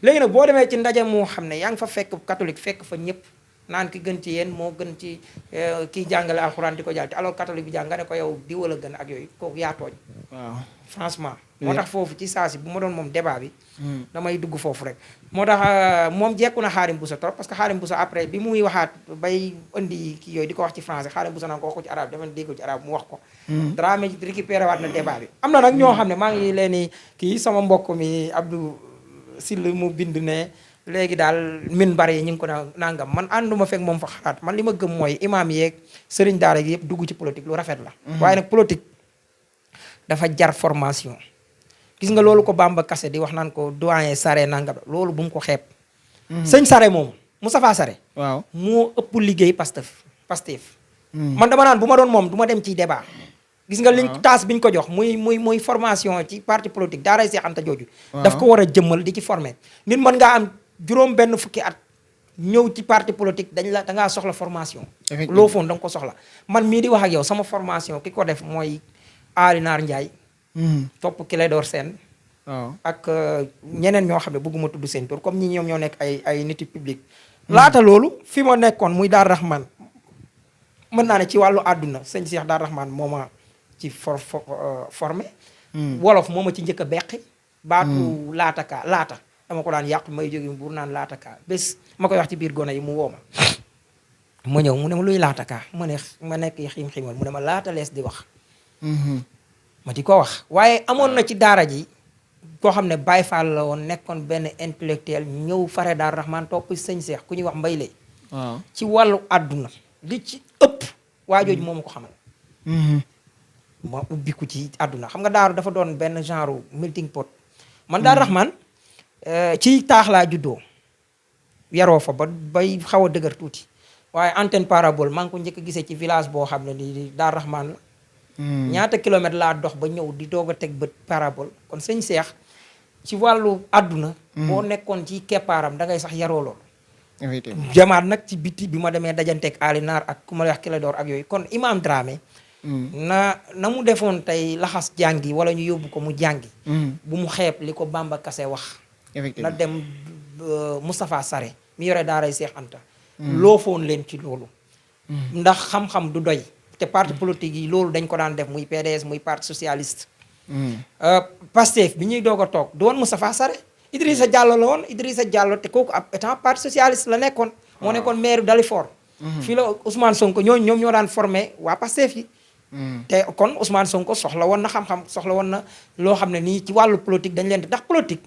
léegi nag boo demee ci ndaje moo xam ne yaa ngi fa fekk catholique fekk fa ñëpp naan ki gën ci yéen moo gën ci kiy jàngale alxuraan di ko jàng te alors catholique bi jàng nga ne ko yow di wala gën ak yooyu kooku yaa tooñ waaw franchement moo tax foofu ci saa si bu ma doon moom débat bi damay dugg foofu rek moo tax moom jekku na Xaadim Buso trop parce que Xaadim Buso après bi muy waxaat bay indi kii yooyu di ko wax ci français Xaadim Buso naan ko wax ko ci arabe dama dégg ko ci arabe mu wax ko Dramé récupéré waat na débat bi am na nag ñoo xam ne maa ngi leen di kii sama mbokk mi Abdou Sill mu bind ne léegi daal min bari yi ñu ngi ko nangam man ànduma fekk moom fa xalaat man li ma gëm mooy imaam yeeg sëriñ daara gi yëpp dugg ci politique lu rafet la waaye nag politique dafa jar formation gis nga loolu ko Bamba Kassé di wax naan ko doyen Sare nangam loolu bu mu ko xeeb sëñ Sare moom Moustapha Sare waaw moo ëpp liggéey Pastef man dama naan bu ma doon moom du ma dem ci débat gis nga liñ taas biñ ko jox muy formation ci parti politique daaray Seex Anta jooju daf ko war a jëmmal di ci former nit mën ngaa am juróom benn fukki at ñëw ci parti politique da ngaa soxla formation loo foon da nga ko soxla man mii di wax ak yow sama formation ki ko def mooy Alinaar Njaay topp Clédor Sène ak ñeneen ñoo xam ne bëgguma tudd seen tur comme ñi ñoom ñoo nekk ay niti public laata loolu fi ma nekkoon muy Daar Rahman mën naa ne ci wàllu àdduna sëñ Cheikh Daar Rahman moo ma ci formé wolof moo ma ci njëkk a beqi baatu laata dama ko daan yàq may jóge Mbuur naan laataka bés ma koy wax ci biir gone yi mu woo ma ñëw mu ne ma luy laataka ma nekk xiim-xiimal mu ne ma laata lees di wax ma di ko wax waaye amoon na ci daara ji koo xam ne Baye Fall la woon nekkoon benn intellectuel ñëw fare Daaru Rahman topp sëñ Seex ku ñuy wax mbay lay ci wàllu àdduna li ci ëpp waajooju moo ma ko xamal ma ubbiku ci àdduna xam nga daaru dafa doon benn genre melting pot man Daaru Rahman ci taax laa juddoo yaroo fa bay xaw a dëgër tuuti waaye antenne parabole maa ngi ko njëkk a gisee ci village boo xam ne ni Daaru Rahman la ñaata kilomètre laa dox ba ñëw di doog a teg bët parabole kon sëñ Seex ci wàllu àdduna boo nekkoon ci keppaaram da ngay sax yaroo lool jamaat nag ci biti bi ma demee dajanteeg Ali Naar ak ku ma wax Kiladoor ak yooyu kon Imam Dramé na mu defoon tey laxas jàngi wala ñu yóbbu ko mu jàngi bu mu xeeb li ko Bamba Kassé wax na dem Moustapha Sarré mi yore daaray Seex Anta loofoon leen ci loolu ndax xam-xam du doy te parti politique yi loolu dañ ko daan def muy PDS muy parti socialiste Pastef bi ñuy doog a toog du woon Moustapha Sarré Idrissa Diallo la woon Idrissa Diallo te kooku ab étant parti socialiste la nekkoon moo nekkoon maire Dalifort fii la Ousmane Sonko ñoom ñoo daan formé waa Pastef yi te kon Ousmane Sonko soxla woon na xam-xam soxla woon na loo xam ne nii ci wàllu politique dañ leen di ndax politique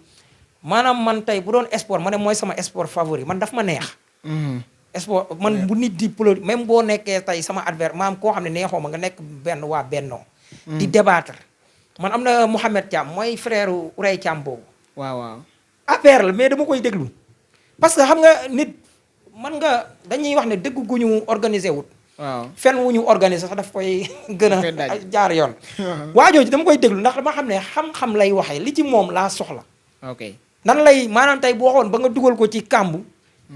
maanaam man tey bu doon sport ma ne mooy sama sport favori man daf ma neex sport man bu nit di politique même boo nekkee tey sama adversaire maam koo xam ne neexoo ma nga nekk benn waa bennoo di débattre man am na Mouhamed Thiam mooy frère Ourey Thiam boobu waaw affaire la mais dama koy déglu parce que xam nga nit man nga dañuy wax ne dëgg gu ñu organisé wut fen wu ñu organisé sax daf koy gën a jaar yoon waajooju dama koy déglu ndax dama xam ne xam-xam lay waxee li ci moom laa soxla nan lay maanaam tey bu waxoon ba nga dugal ko ci kàmbu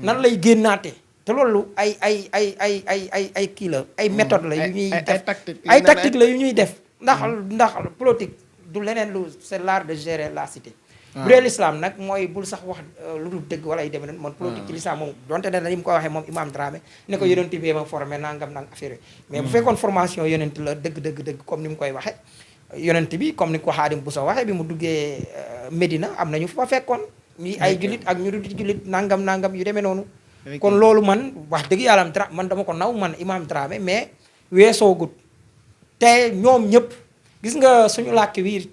nan lay génnaate te loolu ay kii la ay méthode la yu ñuy def ay tactique la yu ñuy def ndax politique du leneen lu c'est l'art de gérer la cité bu dee l'islam nag mooy bul sax wax lu dul dëgg wala ay demee man politique ci l'islam moom donte ne ni mu ko waxee moom Imam Dramé ne ko yonent bi ma formé nangam affaire mais bu fekkoon formation yonent la dëgg comme ni mu koy waxee yonent bi comme ni ko Xaadim Bousso waxee bi mu duggee Médina am nañu fa fekkoon ñuy ay julit ak ñu dul julit nangam yu demee noonu kon loolu man wax dëgg yàlla man dama ko naw man Imam Dramé mais weesoo gut te ñoom ñëpp gis nga suñu làkk wi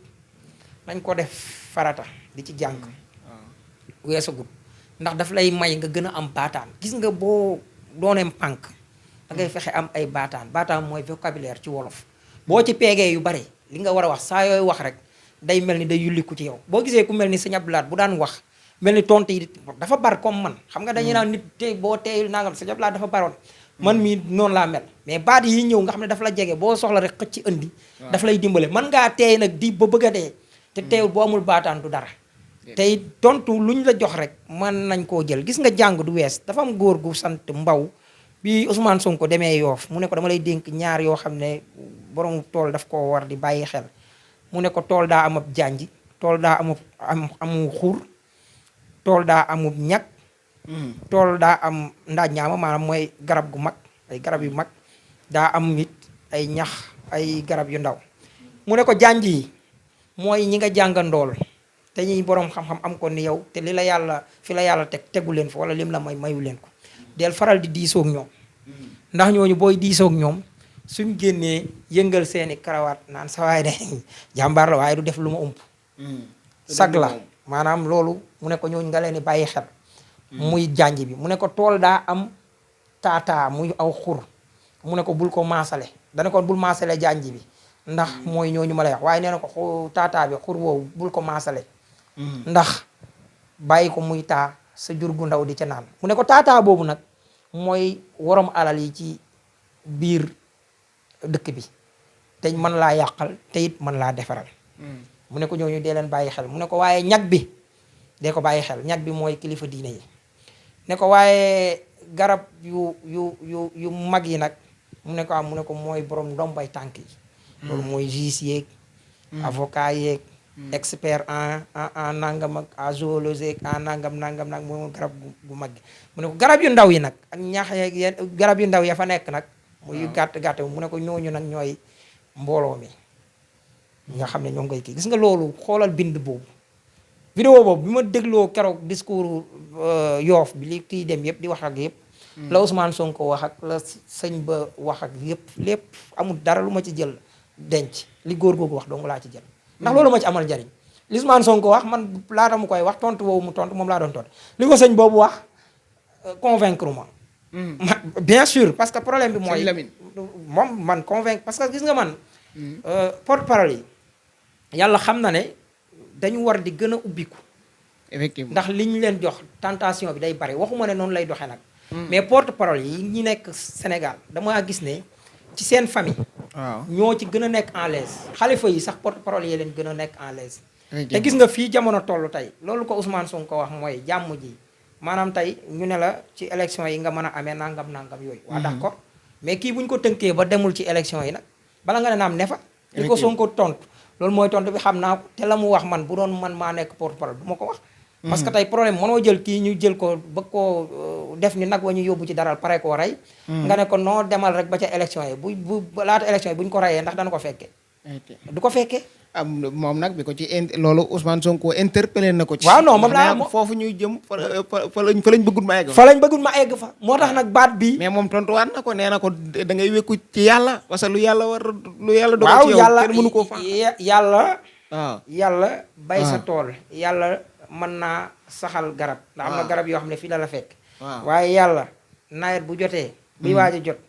nañ ko def farata di ci jàng weesoo gut ndax daf lay may nga gën a am baataan gis nga boo dooneem pànk da ngay fexe am ay baataan mooy vocabulaire ci wolof boo ci peegee yu bari li nga war a wax saa yooyu wax rek day mel ni day yulliku ci yow boo gisee ku mel ni Sëñ Abdou Lahad bu daan wax mel ni tontu yi dafa bar comme man xam nga dañuy naan nit tey boo teeyul nangam Sëñ Abdou Lahad dafa baroon man mii noonu laa mel mais baat yi ñëw nga xam ne dafa la jege boo soxla rek xëcc ci indi daf lay dimbale man ngaa teey nag di ba bëgg a dee te teewul boo amul baataan du dara tey tontu luñ la jox rek mën nañ koo jël gis nga jàng du wees dafa am góor gu sant Mbaw bi Ousmane Sonko demee Yoof mu ne ko dama lay dénk ñaar yoo xam ne borom tool daf koo war di bàyyi xel mu ne ko tool daa amub janj tool daa amu xur tool daa amub ñag tool daa am ndaaj ñaama maanaam mooy garab gu mag ay garab yu mag daa am nit ay ñax ay garab yu ndaw mu ne ko janj yi mooy ñi nga jàngandool te ñi borom xam-xam am ko ni yow te li la yàlla fi la yàlla tegu leen fa wala lim la mayu leen ko del faral di diisoog ñoom ndax ñooñu booy diisoog ñoom suñ génnee yëngal seeni karawaat naan sa waay de jàmbaar la waaye du def lu ma ump sag la maanaam loolu mu ne ko ñooñu nga leen di bàyyi xel muy jànj bi mu ne ko tool daa am taataa muy aw xur mu ne ko bul ko maasale dana ko bul maasale jànj bi ndax mooy ñooñu ma lay wax waaye nee na ko taataa bi xur woowu bul ko maasale ndax bàyyi ko muy taa sa jur gu ndaw di ca naan mu ne ko taataa boobu nag mooy worom alal yi ci biir dëkk bi te mën laa yàqal te it mën laa defaral mu ne ko ñooñu dee leen bàyyi xel mu ne ko waaye ñag bi dee ko bàyyi xel ñag bi mooy kilifa diine yi ne ko waaye garab yu mag yi nag mu ne ko am mu ne ko mooy borom ndombay tànk yi loolu mooy juge yeeg avocat yeeg expert en nangam ak en zoologie en nangam mooy garab gu mag gi mu ne ko garab yu ndaw yi nag ak ñax yeeg garab yu ndaw ya fa nekk nag muy gàtt mu ne ko ñooñu nag ñooy mbooloo mi nga xam ne ñoo ngay kii gis nga loolu xoolal bind boobu vidéo boobu bi ma dégloo keroog discours Yoff bi li kii dem yëpp di wax ak yëpp. la Ousmane Sonko wax ak la sëñ ba wax ak yëpp lépp amul dara lu ma ci jël denc li góor googu wax dong laa ci jël. ndax loolu ma ci amal njariñ li Ousmane Sonko wax man laata mu koy wax tontu woowu mu tontu moom laa doon tontu li ko sëñ boobu wax convaincre ma. bien sûr parce que problème bi mooy. moom man convaincre parce que gis nga man. porte-parole yi yàlla xam na ne dañu war di gën a ubbiku. effectivement ndax li ñu leen jox tentation bi day bari waxuma ne noonu lay doxee nag. mais porte-parole yi ñi nekk Sénégal dama gis ne ci seen famille. waaw ñoo ci gën a nekk en l'aise xalifa yi sax porte-parole yi leen gën a nekk en l'aise te gis nga fii jamono toll tey loolu ko Ousmane Sonko wax mooy jàmm ji maanaam tey ñu ne la ci élection yi nga mën a amee nangam yooyu. waa d'accord mais kii bu ñu ko tënkee ba demul ci élection yi nag bala nga ne naam ne fa. li ko Sonko tontu loolu mooy tontu bi xam naa ko te la mu wax man bu doon man maa nekk porte-parole du ma ko wax. parce que tey problème mënoo jël kii ñu jël ko bëgg koo def ni nag wa ñu yóbbu ci daral pare koo rey. nga ne ko noo demal rek ba ca élection yi bu laata élection yi bu ñu ko reyee ndax dana ko fekkee. du ko fekkee. moom nag bi ko ci loolu Ousmane Sonko interpellé na ko ci. waaw non moom laa foofu ñuy jëm fa lañ bëggul ma egg. fa lañ bëggul ma egg fa moo tax nag baat bi. mais moom tontuwaat na ko nee na ko da ngay wékku ci yàlla parce que lu yàlla dogal ci yow kenn mënu koo fa yàlla. waaw yàlla bay sa tool yàlla mën naa saxal garab. ndax am na garab yoo xam ne fii la fekk. waaye yàlla nawet bu jotee. buy waaj a jot.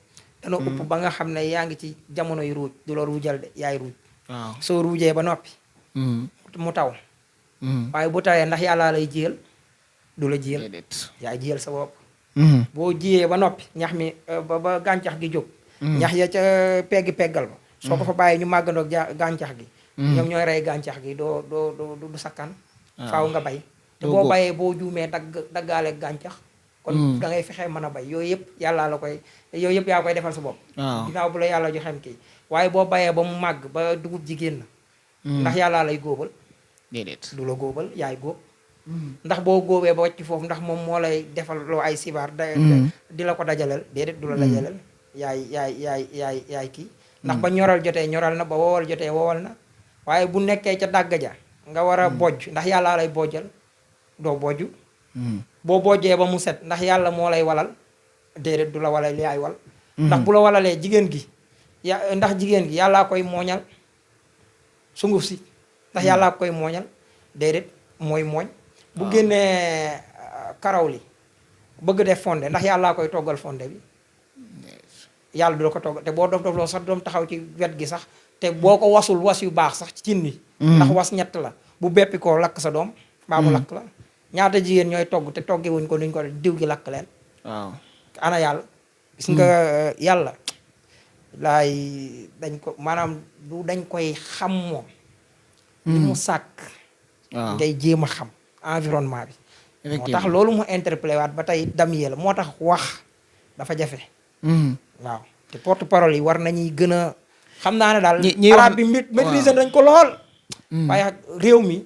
dana upp ba nga xam ne yaa ngi ci jamono yu ruuj du la ruujal de yaay ruuj. waaw soo ruujee ba noppi. mu taw. waaye bu tawee ndax yàllaa lay jiyal du la jiyal. yaay jiyal sa bopp. boo jiyee ba noppi ñax mi ba gàncax gi jóg. ñax ya ca peggal ba. soo ko fa bàyyi ñu màggandoog gàncax gi. ñoom ñooy rey gàncax gi du sakkan. faaw nga bay te boo bayee boo juumee daggaale gàncax. kon da ngay fexee mën a bay yooyu yëpp yàllaa la koy yooyu yëpp yaa koy defal sa bopp. ginnaaw bu la yàlla joxem kii waaye boo bayee ba mu màgg ba dugub ji génn. ndax yàllaa lay góobal. déedéet du la góobal yaay góob. ndax boo góobee ba wàcc foofu ndax moom moo lay defal loo ay sibaar. di la ko dajaleel déedéet du la dajaleel. yaay kii. ndax ba ñoral jotee ñoral na ba wowal jotee wowal na waaye bu nekkee ca dàgg ja nga war a bojj ndax yàllaa lay bojjal doo bojju. boo bojjee ba mu set ndax yàlla moo lay walal déedéet du la walal yaay wal. ndax bu la walalee jigéen gi ndax jigéen gi yàllaa koy mooñal sunguf si ndax yàllaa koy mooñal déedéet mooy mooñ. bu génnee karaw li bëgg def fonde ndax yàllaa koy toggal fonde bi yàlla du la ko toggal te boo dof loo sax doom taxaw ci wet gi sax te boo ko wasul was yu baax sax ci cin wi. ndax was ñett la bu beppi koo lakk sa doom mbaa mu lakk la. ñaata jigéen ñooy togg te togge wuñ ko nuñ ko diw gi lakk leen. waaw ana yàlla. gis nga yàlla laay dañ ko maanaam du dañ koy xam moom. li mu sàkk. waaw ngay jéem a xam environnement bi. moo tax loolu mu interpellé waat ba tey damyee la moo tax wax dafa jafe. waaw te porte parole yi war nañuy gën a. xam naa ne daal arab bi maîtriser dañ ko lool. waaye réew mi.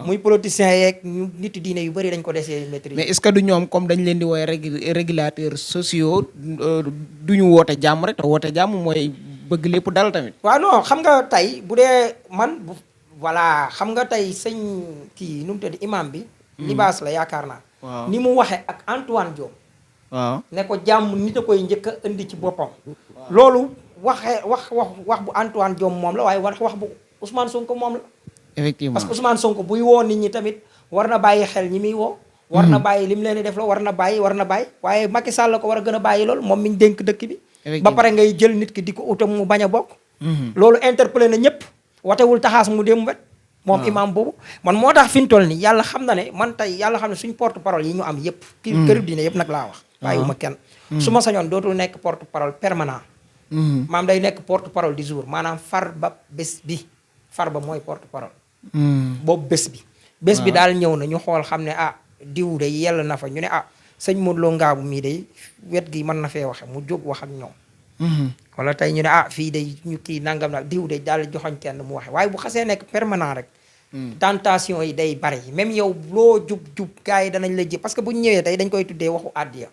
muy politiciens yeeg nit diine yu bëri dañ ko desee maîtriser. mais est-ce que du ñoom comme dañ leen di woowee régulateurs sociaux du ñu woote jàmm rek te woote jàmm mooy bëgg lépp dal tamit. waaw non xam nga tey bu dee man voilà xam nga tey sëñ kii nu mu tudd imam bi. libaas la yaakaar naa. waaw ni mu waxee ak Antoine Diome. waaw ne ko jàmm nit a koy njëkk a indi ci boppam. loolu wax bu Antoine Diome moom la waaye wax bu Ousmane Sonko moom la. effectivement parce que Ousmane Sonko buy woo nit ñi tamit war na bàyyi xel ñi muy woo. war na bàyyi li mu leen di def la war na bàyyi waaye Macky Sall la ko war a gën a bàyyi loolu moom mi ñu dénk dëkk bi. ba pare ngay jël nit ki di ko utam mu bañ a bokk. loolu interpellé na ñëpp watewul taxaas mu dem wet. moom imam boobu man moo tax fi mu toll nii yàlla xam na ne man tey yàlla xam ne suñ porte parole yi ñu am yëpp. këru diine yëpp nag laa wax. bàyyiwuma kenn. su ma sañoon dootul nekk porte parole permanent. maam day nekk porte parole du jour maanaam far ba bés bi far ba mooy porte parole. boobu bés bi. bés bi daal ñëw na ñu xool xam ne diw de yell na fa ñu ne sëñ Modou Lo Ngaabu mii de wet gi mën na fee waxe mu jóg wax ak ñoom. wala tey ñu ne fii de ñu kii nangam nag diw de daal joxoñ kenn mu waxe waaye bu xasee nekk permanent rek. tentation yi day bari même yow loo jub gars yi danañ la ji parce que bu ñu ñëwee tey dañ koy tuddee waxu àddiya.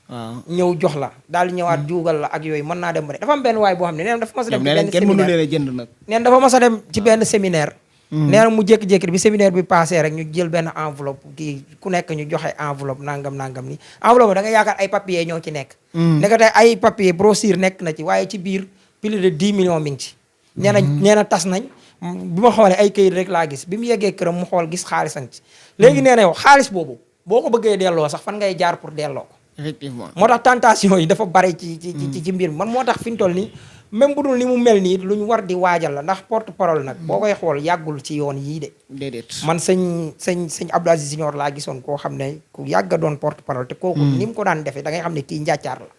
waaw ñëw jox la daal di ñëwaat juugal la ak yooyu mën naa dem ba dafa am benn waay boo xam ne nee na dafa mas a dem ci benn séminaire kenn mënu leen a jënd nag. nee na dafa mas a dem ci benn séminaire nee na mu jékki-jékki bi séminaire bi passé rek ñu jël benn enveloppe kii ku nekk ñu joxe enveloppe nangam ni enveloppe da nga yaakaar ay papier ñoo ci nekk. nekk tey ay papier brochure nekk na ci waaye ci biir plus de 10 millions mi ngi ci. nee na tas nañ bi ma xoolee ay këyit rek laa gis bi mu yeggee këram mu xool gis xaalisam ci. léegi nee na yow xaalis boobu boo ko bëggee delloo sax fan ngay jaar pour delloo ko. effectivement moo tax tentation yi dafa bari ci mbir mi man moo tax fi ñu toll nii même bu dul ni mu mel nii lu ñu war di waajal la ndax porte parole nag boo koy xool yàggul ci yoon yii de. déedéet man sëñ Abdou Aziz Junior laa gisoon koo xam ne ku yàgg doon porte parole te kooku ni mu ko daan defee da ngay xam ne kii njàccaar la.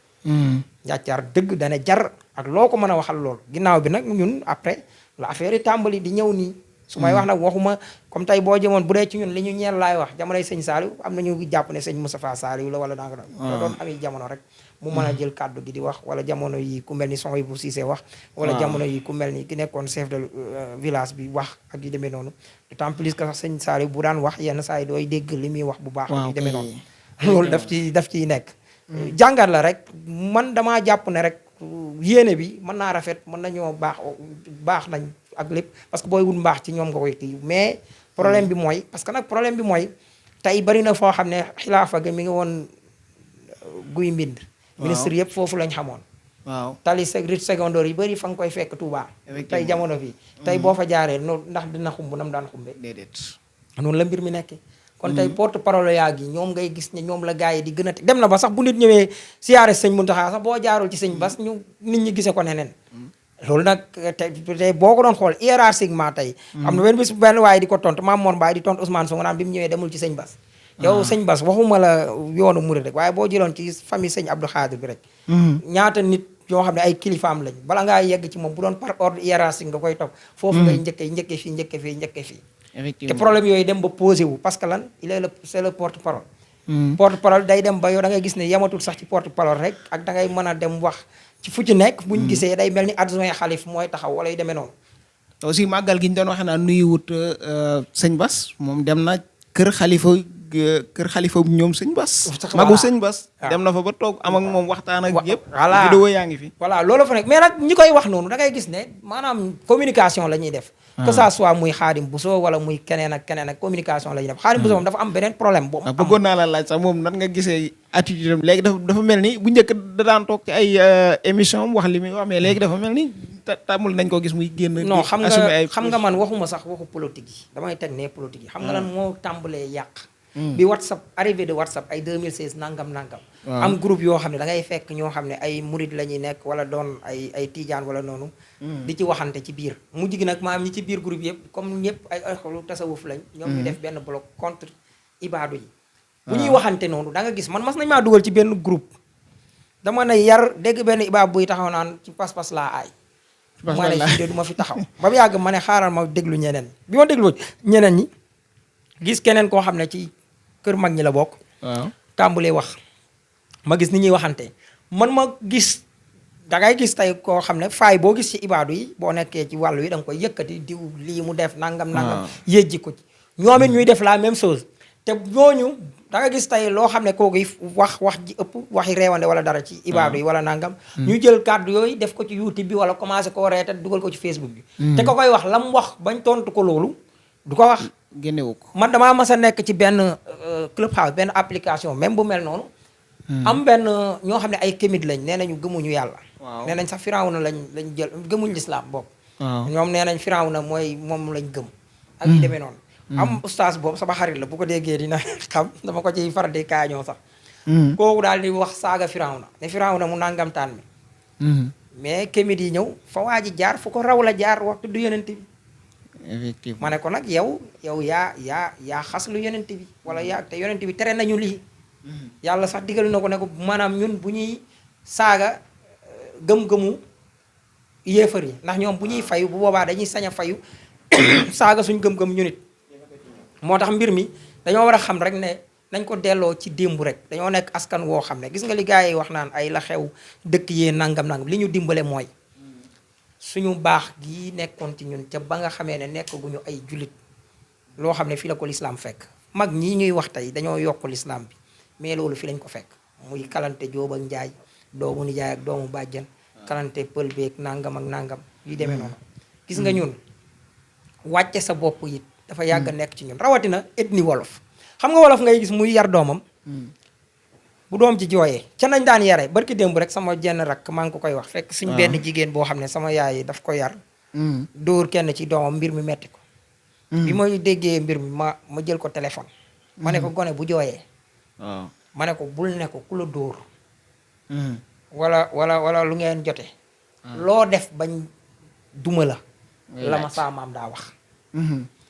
njàccaar dëgg dana jar ak loo ko mën a waxal loolu ginnaaw bi nag ñun après la affaire yi tàmbali di ñëw nii. su may wax nag waxuma comme tey boo jëmoon bu dee ci ñun li ñu ñeel laay wax jamonoy sëñ Saliou am na ñu jàpp ne sëñ Moustapha Saliou la wala danga doon ami jamono rek mu mën a jël kàddu gi di wax wala jamono yi ku mel ni son yi bu Cissé wax wala jamono yi ku mel ni ki nekkoon chef de village bi wax ak yu demee noonu d'autant plus que sax sëñ Saliou bu daan wax yenn saa yi dooy dégg li muy wax bu baax ak yu demee noonu loolu daf ciy nekk jàngat la rek man damaa jàpp ne rek yéene bi mën naa rafet mën nañoo baax nañ ak lépp parce que booy wut mbaax ci ñoom nga koy kii mais problème bi mooy parce que nag problème bi mooy tey bari na foo xam ne xilaafa ga mi ngi woon guy mbind ministre yëpp foofu lañ xamoon waaw tali rite secondaire yi bëri fa nga koy fekk Touba tey jamono bi tey boo fa jaaree noonu ndax dina xumb nam daan xumbe déedéet noonu la mbir mi nekkee kon tey porte parole yaa gi ñoom ngay gis ne ñoom la gars yi di gën a dem na ba sax bu nit ñëwee siyaare sëñ Muntaxa sax boo jaarul ci sëñ Bass nit ñi gisee ko neneen loolu nag tey boo ko doon xool hiérarchiquement tey am na benn waaye di ko tontu Mame Mor Mbaye di tontu Ousmane Sonko naan bi mu ñëwee demul ci sëñ Bass yow sëñ Bass waxuma la yoonu murid rek waaye boo jëloon ci famille sëñ Abdou Khadir bi rek ñaata nit yoo xam ne ay kilifaam lañ bala ngaa yegg ci moom bu doon par ordre hiérarchique nga koy topp foofu ngay njëkkee fii te problème yooyu dem ba posé wu parce que lan c'est le porte parole porte parole day dem ba yow da ngay gis ne yamatul sax ci porte parole rek ak da ngay mën a dem wax ci fu ci nekk buñ gisee day mel ni adjoint xalif mooy taxaw wala yu demee noonu aussi màggal gi ñu doon waxee naa nuyuwut sëñ Bass moom dem na kër xalifa ñoom sëñ Bass magu sëñ Bass dem na fa ba toog am ak moom waxtaan ak yëpp voilà vidéo yaa ngi fi voilà loolu fa nekk mais nag ñi koy wax noonu da ngay gis ne maanaam communication la ñuy def que ça soit muy Xaadim Bousso wala muy keneen ak communication la ñuy def Xaadim Bousso moom dafa am beneen problème boobu bëggoon naa la laaj sax moom nan nga gisee attitude am léegi dafa mel ni bu njëkk da daan toog ci ay émission wax li muy wax mais léegi dafa mel ni tàmmul nañ ko gis muy génn non xam nga man waxuma sax waxu politique yi damay teg ne politique yi xam nga lan moo tàmbalee yàq bi WhatsApp arrivé de WhatsApp ay 2016 nangam am groupe yoo xam ne da ngay fekk ñoo xam ne ay murid la ñuy nekk wala doon ay tijaan wala noonu di ci waxante ci biir mujj gi nag maam ñi ci biir groupe yëpp comme ñëpp ay xolu tasawuf lañ ñoom ñu def benn bloc contre ibaadu yi bu ñuy waxante noonu da nga gis man mas nañ maa dugal ci benn groupe dama ne yar dégg benn ibaab buy taxaw naan ci pas-pas laa aay ma ne fii de du ma fi taxaw ba mu yàgg ma ne xaaral ma déglu ñeneen bi ma déglu ñeneen ñi gis keneen koo xam ne ci kër mag ñi la bokk tàmbulee wax ma gis ni ñuy waxante man ma gis dangay gis tey koo xam ne faay boo gis ci ibaadu yi boo nekkee ci wàllu yi da nga koy yëkkati diw lii mu def nangam yéjji ko ci ñoom it ñuy def la même chose te ñooñu da nga gis tey loo xam ne kooku wax ji ëpp waxi reewande wala dara ci ibaadu yi wala nangam ñu jël kàddu yooyu def ko ci YouTube bi wala commencé koo reeta dugal ko ci Facebook bi te ko koy wax la mu wax bañ tontu ko loolu du ko wax génnewu ko man damaa mas a nekk ci benn clubhouse benn application même bu mel noonu am benn ñoo xam ne ay kémit lañ nee nañu gëmuñu yàlla nee nañ sax firawna lañ jël gëmuñu lislaam boobu ñoom nee nañ firawna mooy moom lañ gëm ak yi demee noonu am oustaz boobu sama xarit la bu ko déggee dina xam dama ko ciy faral di kaañoo sax kooku daal di wax saaga firawna ne firawna mu nangamtaan mi mais kémit yi ñëw fa waa ji jaar fu ko raw la jaar wax tudd yonent bi effectivement ma ne ko nag yow yaa xas lu yonent bi wala te yonent bi tere nañu lii yàlla sax digal na ko ne ko maanaam ñun bu ñuy saaga gëm-gëmu yéefar yi ndax ñoom bu ñuy fayu bu boobaa dañuy sañ a fayu saaga suñ gëm-gëm ñu nit moo tax mbir mi dañoo war a xam rek ne nañ ko delloo ci démb rek dañoo nekk askan woo xam ne gis nga li gars yi wax naan ay la xew dëkk yee nangam li ñu dimbale mooy suñu baax gii nekkoon ci ñun ca ba nga xamee ne nekk gu ñu ay jullit loo xam ne fii la ko lislaam fekk mag ñii ñuy wax tey dañoo yokk lislaam bi mais loolu fi lañ ko fekk muy kalante jóob ak njaay doomu nijaay ak doomu bàjjan kalante pël beeg nangam ak nangam yu demee noonu gis nga ñun wàcce sa bopp it dafa yàgg a nekk ci ñun rawatina ethnie wolof xam nga wolof ngay gis muy yar doomam bu doom ci jooyee ca nañ daan yare barki démb rek sama jenn rakk maa ngi ko koy wax fekk suñ benn jigéen boo xam ne sama yaay daf ko yar dóor kenn ci doomam mbir mi metti ko bi ma déggee mbir mi ma jël ko téléphone ma ne ko gone bu jooyee ma ne ko bul ne ko ku la dóor wala lu ngeen jote loo def bañ duma la ma saa maam daa wax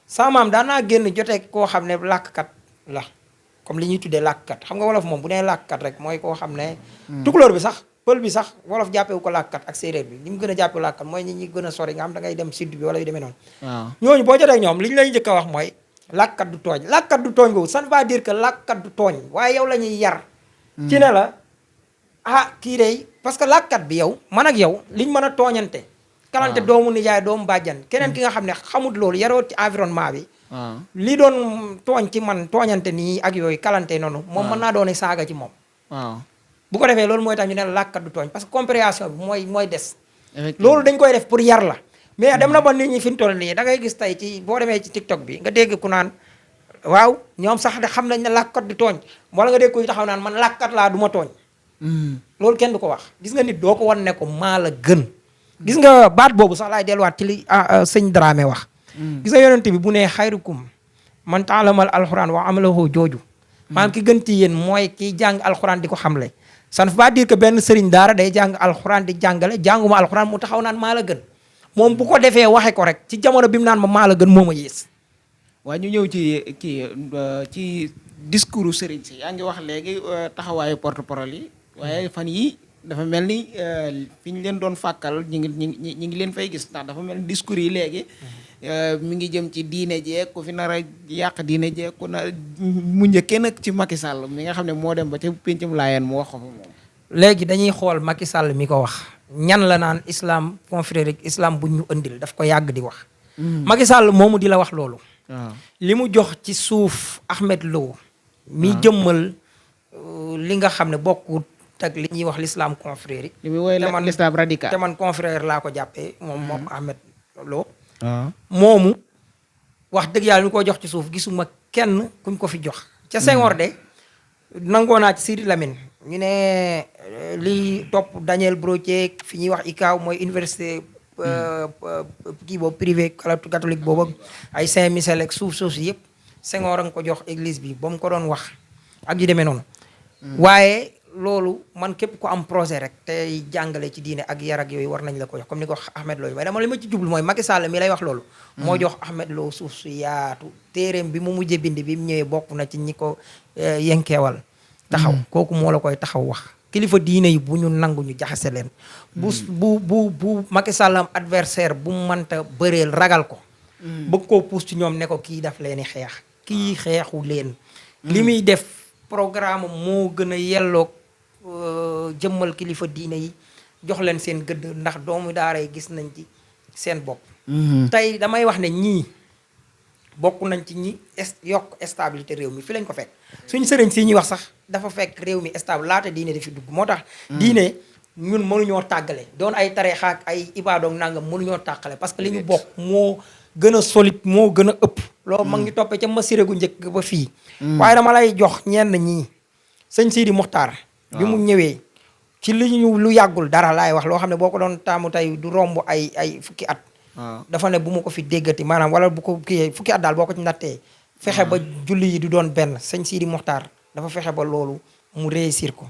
saa maam daa naa génn jotee koo xam ne làkkat la comme li ñuy tuddee làkkat xam nga wolof moom bu nee làkkat rek mooy koo xam ne tukulóor bi sax pël bi sax wolof jàppewu ko làkkat ak séeréer bi li mu gën a jàppewu làkkat mooy ñi gën a sori nga xam da ngay dem sud bi wala yu demee noonu ñooñu boo jotee ñoom li ñu lay njëkk a wax mooy làkkat du tooñ googu ça ne veut dire que làkkat du tooñ waaye yow la ñuy yar ci ne la kii day parce que làkkat bi yow man ak yow liñ mën a tooñante kalante doomu nijaay doomu bàjjan keneen ki nga xam ne xamut loolu yaroo ci environnement bi li doon tooñ ci man tooñante nii ak yooyu kalante noonu moom mën naa doon saaga ci moom bu ko defee loolu mooy tax ñu ne làkkat du tooñ parce que compréhension bi mooy des loolu dañ koy def pour yar la mais dem na ba nit ñi fi mu toll nii da ngay gis tey ci boo demee ci TikTok bi nga dégg ku naan waaw ñoom sax de xam nañ ne làkkat du tooñ wala nga dégg ko taxaw naan man làkkat laa du ma tooñ loolu kenn du ko wax gis nga nit doo ko wan ne ko maa la gën gis nga baat boobu sax laay delluwaat ci li sëñ Dramé wax gis nga yonent bi bu nee xayrukum man taalamal alxuraan wa amalahu jooju maanaam ki gën ci yéen mooy kiy jàng alxuraan di ko xamle ça ne veut pas dire que benn sëriñ daara day jàng alxuraan di jàngale jànguma alxuraan mu taxaw naan maa la gën moom bu ko defee waxe ko rek ci jamono bi mu naan ma maa la gën moo ma yées waaye ñu ñëw ci discours sëriñ si yaa ngi wax léegi taxawaayu porte-parole yi waaye fan yi dafa mel ni fi ñu leen doon fàkkal ñi ngi leen fay gis ndax dafa mel ni discours yi léegi mi ngi jëm ci diine jeeg ku fi nar a yàq diine jeeg ku na mu njëkkee nag ci Macky Sall mi nga xam ne moo dem ba ca péncum laayeen mu wax ko fa moom léegi dañuy xool Macky Sall mi ko wax ñan la naan islam confrérique islam bu ñu ëndil daf ko yàgg di wax Macky Sall moomu di la wax loolu li mu jox ci suuf Ahmed Lo mi jëmmal li nga xam ne bokkut ak li ñuy wax l'islam confrérique li muy woy l'islam radical te man confrère laa ko jàppee moom Ahmed Lo moomu wax dëgg yàlla ñu ko jox ci suuf gisuma kenn kuñ ko fi jox ca Senghor de nangoo naa ci Sidi Lamine ñu ne li topp Daniel Brottier fi ñuy wax ICAO mooy université kii boobu privé catholique boobu ay Saint-Michel ak suuf si yëpp Senghor a nga ko jox église bi ba mu ko doon wax ak yu demee noonu waaye loolu man képp ku am projet rek tey jàngale ci diine ak yar ak yooyu war nañ la ko jox comme ni ko Ahmed Lo waaye dama li ma ci jublu mooy Macky Sall mi lay wax loolu moo jox Ahmed Lo suuf su yaatu téeréem bi mu mujjee bind bi mu ñëwee bokk na ci ñi ko yenkeewal taxaw kooku moo la koy taxaw wax kilifa diine yi bu ñu nangu ñu jaxase leen bu Macky Sall am adversaire bu mu mënta bëreel ragal ko bëgg koo puus ci ñoom ne ko kii daf leen i xeex kii xeexu leen li muy def programme moo gën a yelloog jëmmal kilifa diine yi jox leen seen gëdd ndax doomu daara yi gis nañ ci seen bopp tey damay wax ne ñii bokk nañ ci ñi yokk stabilité réew mi fi lañ ko fekk suñ sëriñ si ñuy wax sax dafa fekk réew mi stable laata diine di fi dugg moo tax diine ñun mënuñoo tàggale doon ay tareexa ak ay ibaadoog nangam mënuñoo tàqale parce que li ñu bokk moo gën a solide moo gën a ëpp loolu mag ngi toppee ca masiré gu njëkk ba fii waaye dama lay jox ñenn ñii sëñ Sidi Muxtaar bi mu ñëwee ci li ñu lu yàggul dara laay wax loo xam ne boo ko doon taamu tey du romb ay fukki at dafa ne bu ma ko fi déggati maanaam wala bu ko kii fukki at daal boo ko ci nattee fexe ba julli yi du doon benn sëñ Sidi Muxtaar dafa fexe ba loolu mu réussir ko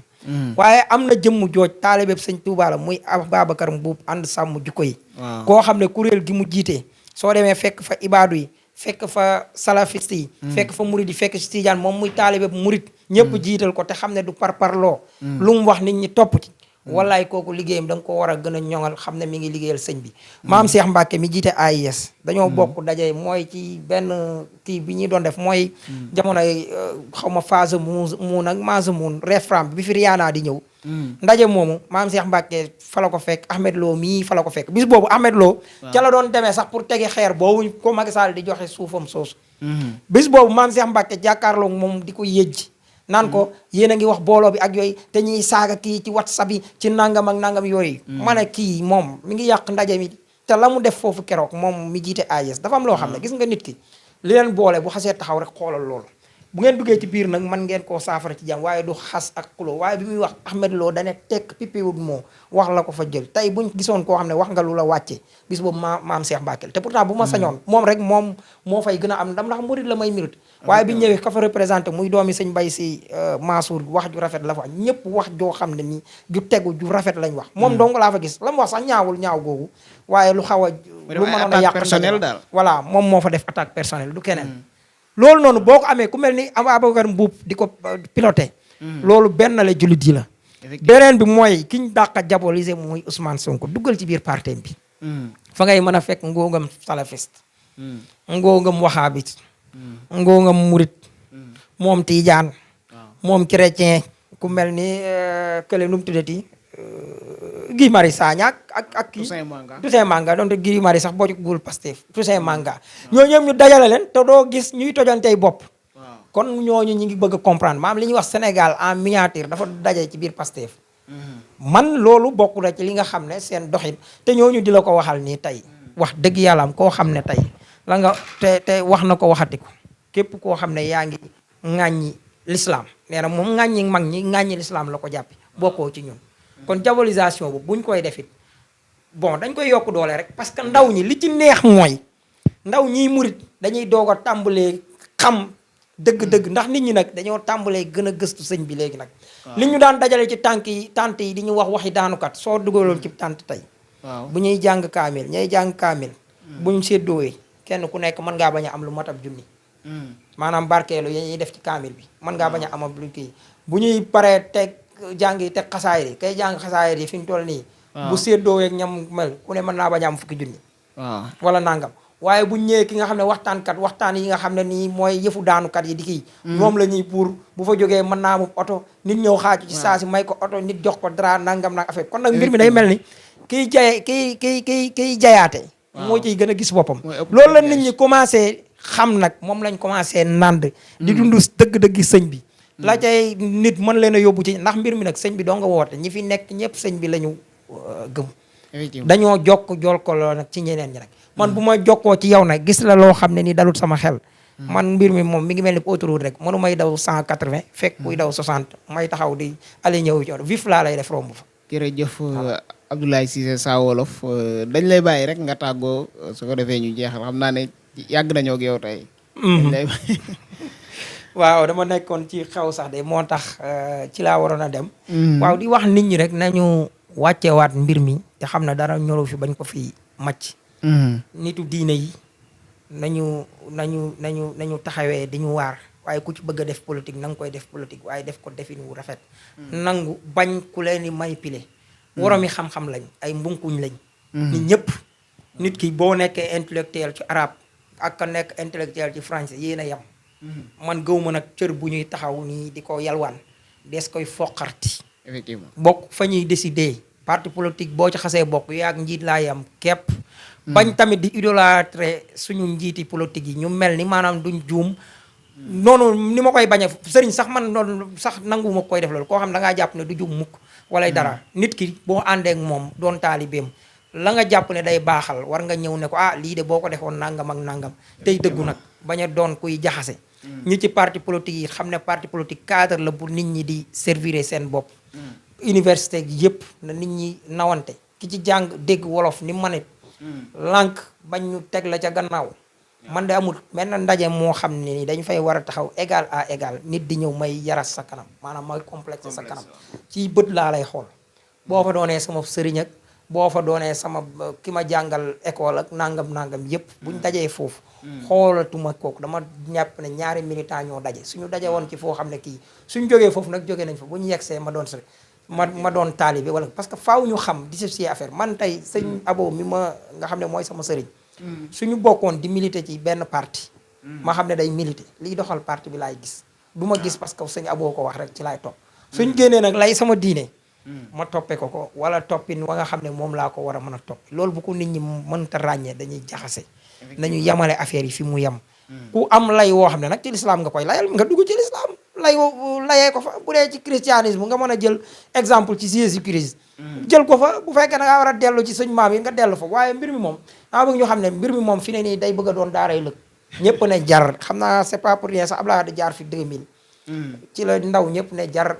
waaye am na jëmm jooj taalibeeb sëñ Tuubaa la muy Babacar Mbuub ànd sàmm jukko yi koo xam ne kuréel gi mu jiitee soo demee fekk fa ibaadu yi fekk fa salafiste yi fekk fa murid yi fekk si tijaan moom muy taalibe murid ñëpp jiital ko te xam ne du parparloo lu mu wax nit ñi topp ci wallaay kooku liggéeyam da nga ko war a gën a ñoŋal xam ne mi ngi liggéeyal sëñ bi maam Cheikh Mbacke mi jiite AIS dañoo bokk daje mooy ci benn kii bi ñuy doon def mooy jamonoy xaw ma phase muun ak mase muun refram bi fi Rihanna di ñëw ndaje moomu maam Cheikh Mbacke fa la ko fekk Ahmed Lo mii fa la ko fekk bis boobu Ahmed Lo ca la doon demee sax pour tege xeer boobu ko Macky Sall di joxe suufam soosu bis boobu maam Cheikh Mbacke jàkkaarloo moom di ko yëjj naan ko yéen a ngi wax booloo bi ak yooyu te ñuy saaga kii ci WhatsApp yi ci nangam ak nangam yooyu ma ne kii moom mi ngi yàq ndaje mi te la mu def foofu keroog moom mi jiite AIS dafa am loo xam ne gis nga nit ki li leen boole bu xasee taxaw rek xoolal loolu bu ngeen duggee ci biir nag man ngeen koo saafara ci jàmm waaye du xas ak xuloo waaye bi muy wax Ahmed Lo dane tekk pipiwut moo wax la ko fa jël tey buñ gisoon koo xam ne wax nga lu la wàcce bis boobu maam Cheikh Mbacké te pourtant bu ma sañoon moom rek moom moo fay gën a am ndam ndax murid la may minute waaye bi ñëwee ka fa représenté muy doomi sëñ Bay Si Mansour wax ju rafet la fa ñëpp wax joo xam ne nii ju tegu ju rafet lañ wax moom dong laa fa gis la mu wax sax ñaawul ñaaw googu waaye lu xaw a lu mënoon a yàq personnel daal voilà moom moo fa def attaque personnelle du keneen loolu noonu boo ko amee ku mel ni Ababacar Mbuub di ko piloté loolu benn la jullit yi la beneen bi mooy ki ñu dàq a diaboliser muy Ousmane Sonko duggal ci biir parti bi fa ngay mën a fekk ngóogam salafiste ngóogam waxaabit ngóogam murit moom tiijaan moom chrétien ku mel ni kële nu mu tuddati Guy Marius Sagna ak kii Toussaint Manga donte Guy Marius sax boo ci gul Pastef Toussaint Manga ñoo ñoom ñu dajale leen te doo gis ñuy tojantey bopp kon ñooñu ñu ngi bëgg a comprendre maam li ñuy wax Sénégal en miniature dafa daje ci biir Pastef man loolu bokk na ci li nga xam ne seen doxin te ñooñu di la ko waxal nii tey wax dëgg yàlla am koo xam ne tey la nga te wax na ko waxati ko képp koo xam ne yaa ngi ŋàññi l'islam nee na moom ŋàññi mag ñi ŋàññi l'islam la ko jàppi bokkoo ci ñun kon diabolisation bu buñ koy defit bon dañ koy yokk doole rek parce que ndaw ñi li ci neex mooy ndaw ñiy murit dañuy doog a tàmbalee xam dëgg-dëgg ndax nit ñi nag dañoo tàmbalee gën a gëstu sëñ bi léegi nag li ñu daan dajale ci tant yi di ñu wax waxi daanukat soo dugaloon ci tant tey bu ñuy jàng kaamil ñay jàng kaamil buñ séddoowee kenn ku nekk mën ngaa bañ a am lu matab junni maanaam barkeelu yi ñuy def ci kaamil bi mën ngaa bañ a am lu kii bu ñuy paree teg jàng yi teg xasaayir yi kay jàng xasaayir yi fi ñu toll nii bu séddoo ak ñam mel ku ne mën naa bañ a am fukki junni wala nangam waaye bu ñëwee ki nga xam ne waxtaan yi nga xam ne nii mooy yëfu daanukat yi di kii moom la ñuy pour bu fa jógee mën naa mu oto nit ñëw xaaju ci saa si may ko oto nit jox ko dara nangam nag affaire kon nag mbir mi day mel ni kiy jayaate moo ciy gën a gis boppam loolu la nit ñi commencé xam nag moom lañ commencé nand di dund dëgg-dëgg sëñ bi la cay nit mën leen a yóbbu ci ndax mbir mi nag sëñ bi doo nga woote ñi fi nekk ñëpp sëñ bi la ñu gëm dañoo jokkaloo nag ci ñeneen ñi nag man bu ma jokkoo ci yow nag gis la loo xam ne ni dalut sama xel man mbir mi moom mi ngi mel ni autoroute rek mënu may daw 180 fekk kuy daw 60 may taxaw di ali ñëw ci vif laa lay def romb fa jërëjëf Abdoulaye Cissé Saa Wolof dañ lay bàyyi rek nga tàggoo su ko defee ñu jeexal xam naa ne yàgg nañoo ak yow tey waaw dama nekkoon ci xew sax de moo tax ci laa waroon a dem waaw di wax nit ñi rek nañu wàccewaat mbir mi te xam ne dara ñoro fi bañ ko fi màcc nitu diine yi nañu taxawee di ñu waar waaye ku ci bëgg a def politique na nga koy def politique waaye def ko defin wu rafet nangu bañ ku leen di manipulé woromi xam-xam lañ ay mbunkuñ lañ nit ñëpp nit ki boo nekkee intellectuel ci arabe ak ka nekk intellectuel ci français yéen a yem man gëw ma nag cër bu ñuy taxaw nii di ko yalwaan des koy foqarti effectivement bokk fa ñuy décider parti politique boo ci xasee bokk yaag njiit laa yam képp bañ tamit di idolâtrer suñu njiiti politique yi ñu mel ni maanaam duñ juum noonu ni ma koy bañ a sëriñ sax man noonu sax nanguwuma koy def loolu koo xam da ngaa jàpp ne du juum mukk walay dara nit ki boo àndeek moom doon taalibeem la nga jàpp ne day baaxal war nga ñëw ne ko ah lii de boo ko defoon nangam ak nangam tey dëggu nag bañ a doon kuy jaxase ñi ci parti politique yi xam ne parti politique cadre la pour nit ñi di servir seen bopp université gi yëpp na nit ñi nawante ki ci jàng dégg wolof ni manit lànk bañ ñu teg la ca gannaaw man de amul benn ndaje moo xam ne ni dañ fay war a taxaw égal à égal nit di ñëw may yaras sa kanam maanaam may complexe sa kanam ci bët laa lay xool boo fa doonee sama sëriñ ak boo fa doonee sama ki ma jàngal école ak nangam yëpp buñ dajee foofu xoolatuma kooku dama ñàpp ne ñaari militant ñoo daje suñu daje woon ci foo xam ne kii suñ jógee foofu nag jógee nañ fa bu ñu yegsee ma doon ma doon taalibe wala parce que faaw ñu xam dissocier affaire man tey sëñ Abo mi ma nga xam ne mooy sama sëriñ suñu bokkoon di militer ci benn parti ma xam ne day militer liy doxal parti bi laay gis du ma gis parce que sëñ Abo ko wax rek ci laay topp suñ génnee nag lay sama diine ma toppee ko wala toppin wa nga xam ne moom laa ko war a mën a topp loolu bu ko nit ñi mënta ràññee dañuy jaxase nañu yamale affaire yi fi mu yem ku am lay woo xam ne nag ci lislaam nga koy layal nga dugg ci lislaam layee ko fa bu dee ci christianisme nga mën a jël exemple ci Jésus Christ jël ko fa bu fekkee da ngaa war a dellu ci suñ maam yi nga dellu fa waaye mbir mi moom dama bëgg ñu xam ne mbir mi moom fi ne nii day bëgg a doon daaray lëg ñëpp ne jar xam naa c'est pas pour rien sax Abdoulaye Wade jaar fi 2000 ci la ndaw ñëpp ne jar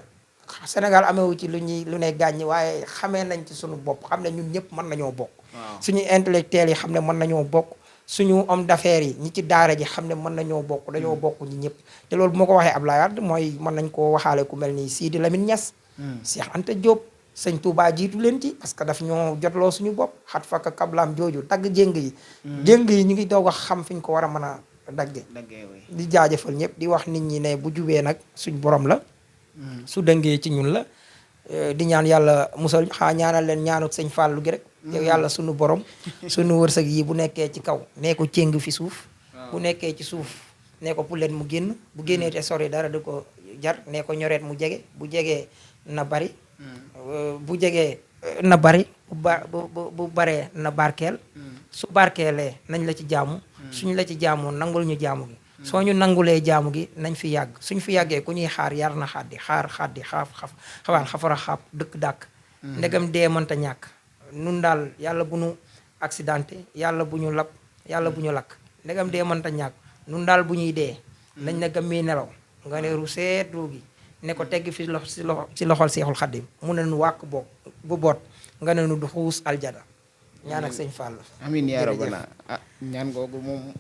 Sénégal amewu ci lu ne gàññi waaye xamee nañ ci suñu bopp xam ne ñun ñëpp mën nañoo bokk suñu intellectuels yi xam ne mën nañoo bokk suñu homme d'affaires yi ñi ci daara ji xam ne mën nañoo bokk dañoo bokk ñi ñëpp te loolu bu ma ko waxee Abdoulaye Wade mooy mën nañ koo waxaale ku mel ni Sidi Lamine Niass Cheikh Anta Diop sëñ Touba jiitu leen ci parce que daf ñoo jotloo suñu bopp xat fakka kablaam jooju dagg jéng yi jéng yi ñu ngi doog a xam fi ñu ko war a mën a dagge di jaajëfal ñëpp di wax nit ñi ne bu jubee nag suñ borom la su dëngee ci ñun la di ñaan yàlla musal ñaanal leen ñaanut sëñ Fallou gi rek yow yàlla sunu borom sunu wërsëg yi bu nekkee ci kaw nee ko céng fi suuf bu nekkee ci suuf nee ko pulet mu génn bu génnee te sori dara di ko jar nee ko ñoreet mu jege bu jegee na bari bu jegee na bari bu baree na barkeel su barkeelee nañ la ci jaamu suñ la ci jaamoo nangul ñu jaamu gi soo ñu nangulee jaamu gi nañ fi yàgg suñ fi yàggee ku ñuy xaar yar na xaddi xaddi xawaan xafara xaab dëkk dàkk ndegam dee mënta ñàkk nun daal yàlla bu ñu accidenté yàlla bu ñu lab yàlla bu ñu lakk ndegam dee mënta ñàkk nun daal bu ñuy dee nañ na gëmmee nelaw nga ne ru seet ruugi ne ko tegg fi si loxol Seexul Xaddim mu ne nu wàkk boog bu boot nga ne nu du xuus aljada ñaan ak sëñ Fall amiin yaa rabbana ñaan googu moom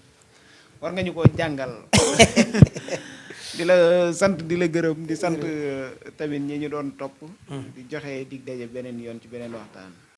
war nga ñu ko jàngal di la sant di la gërëm di sant tamit ñi ñu doon topp di joxe dig daje beneen yoon ci beneen waxtaan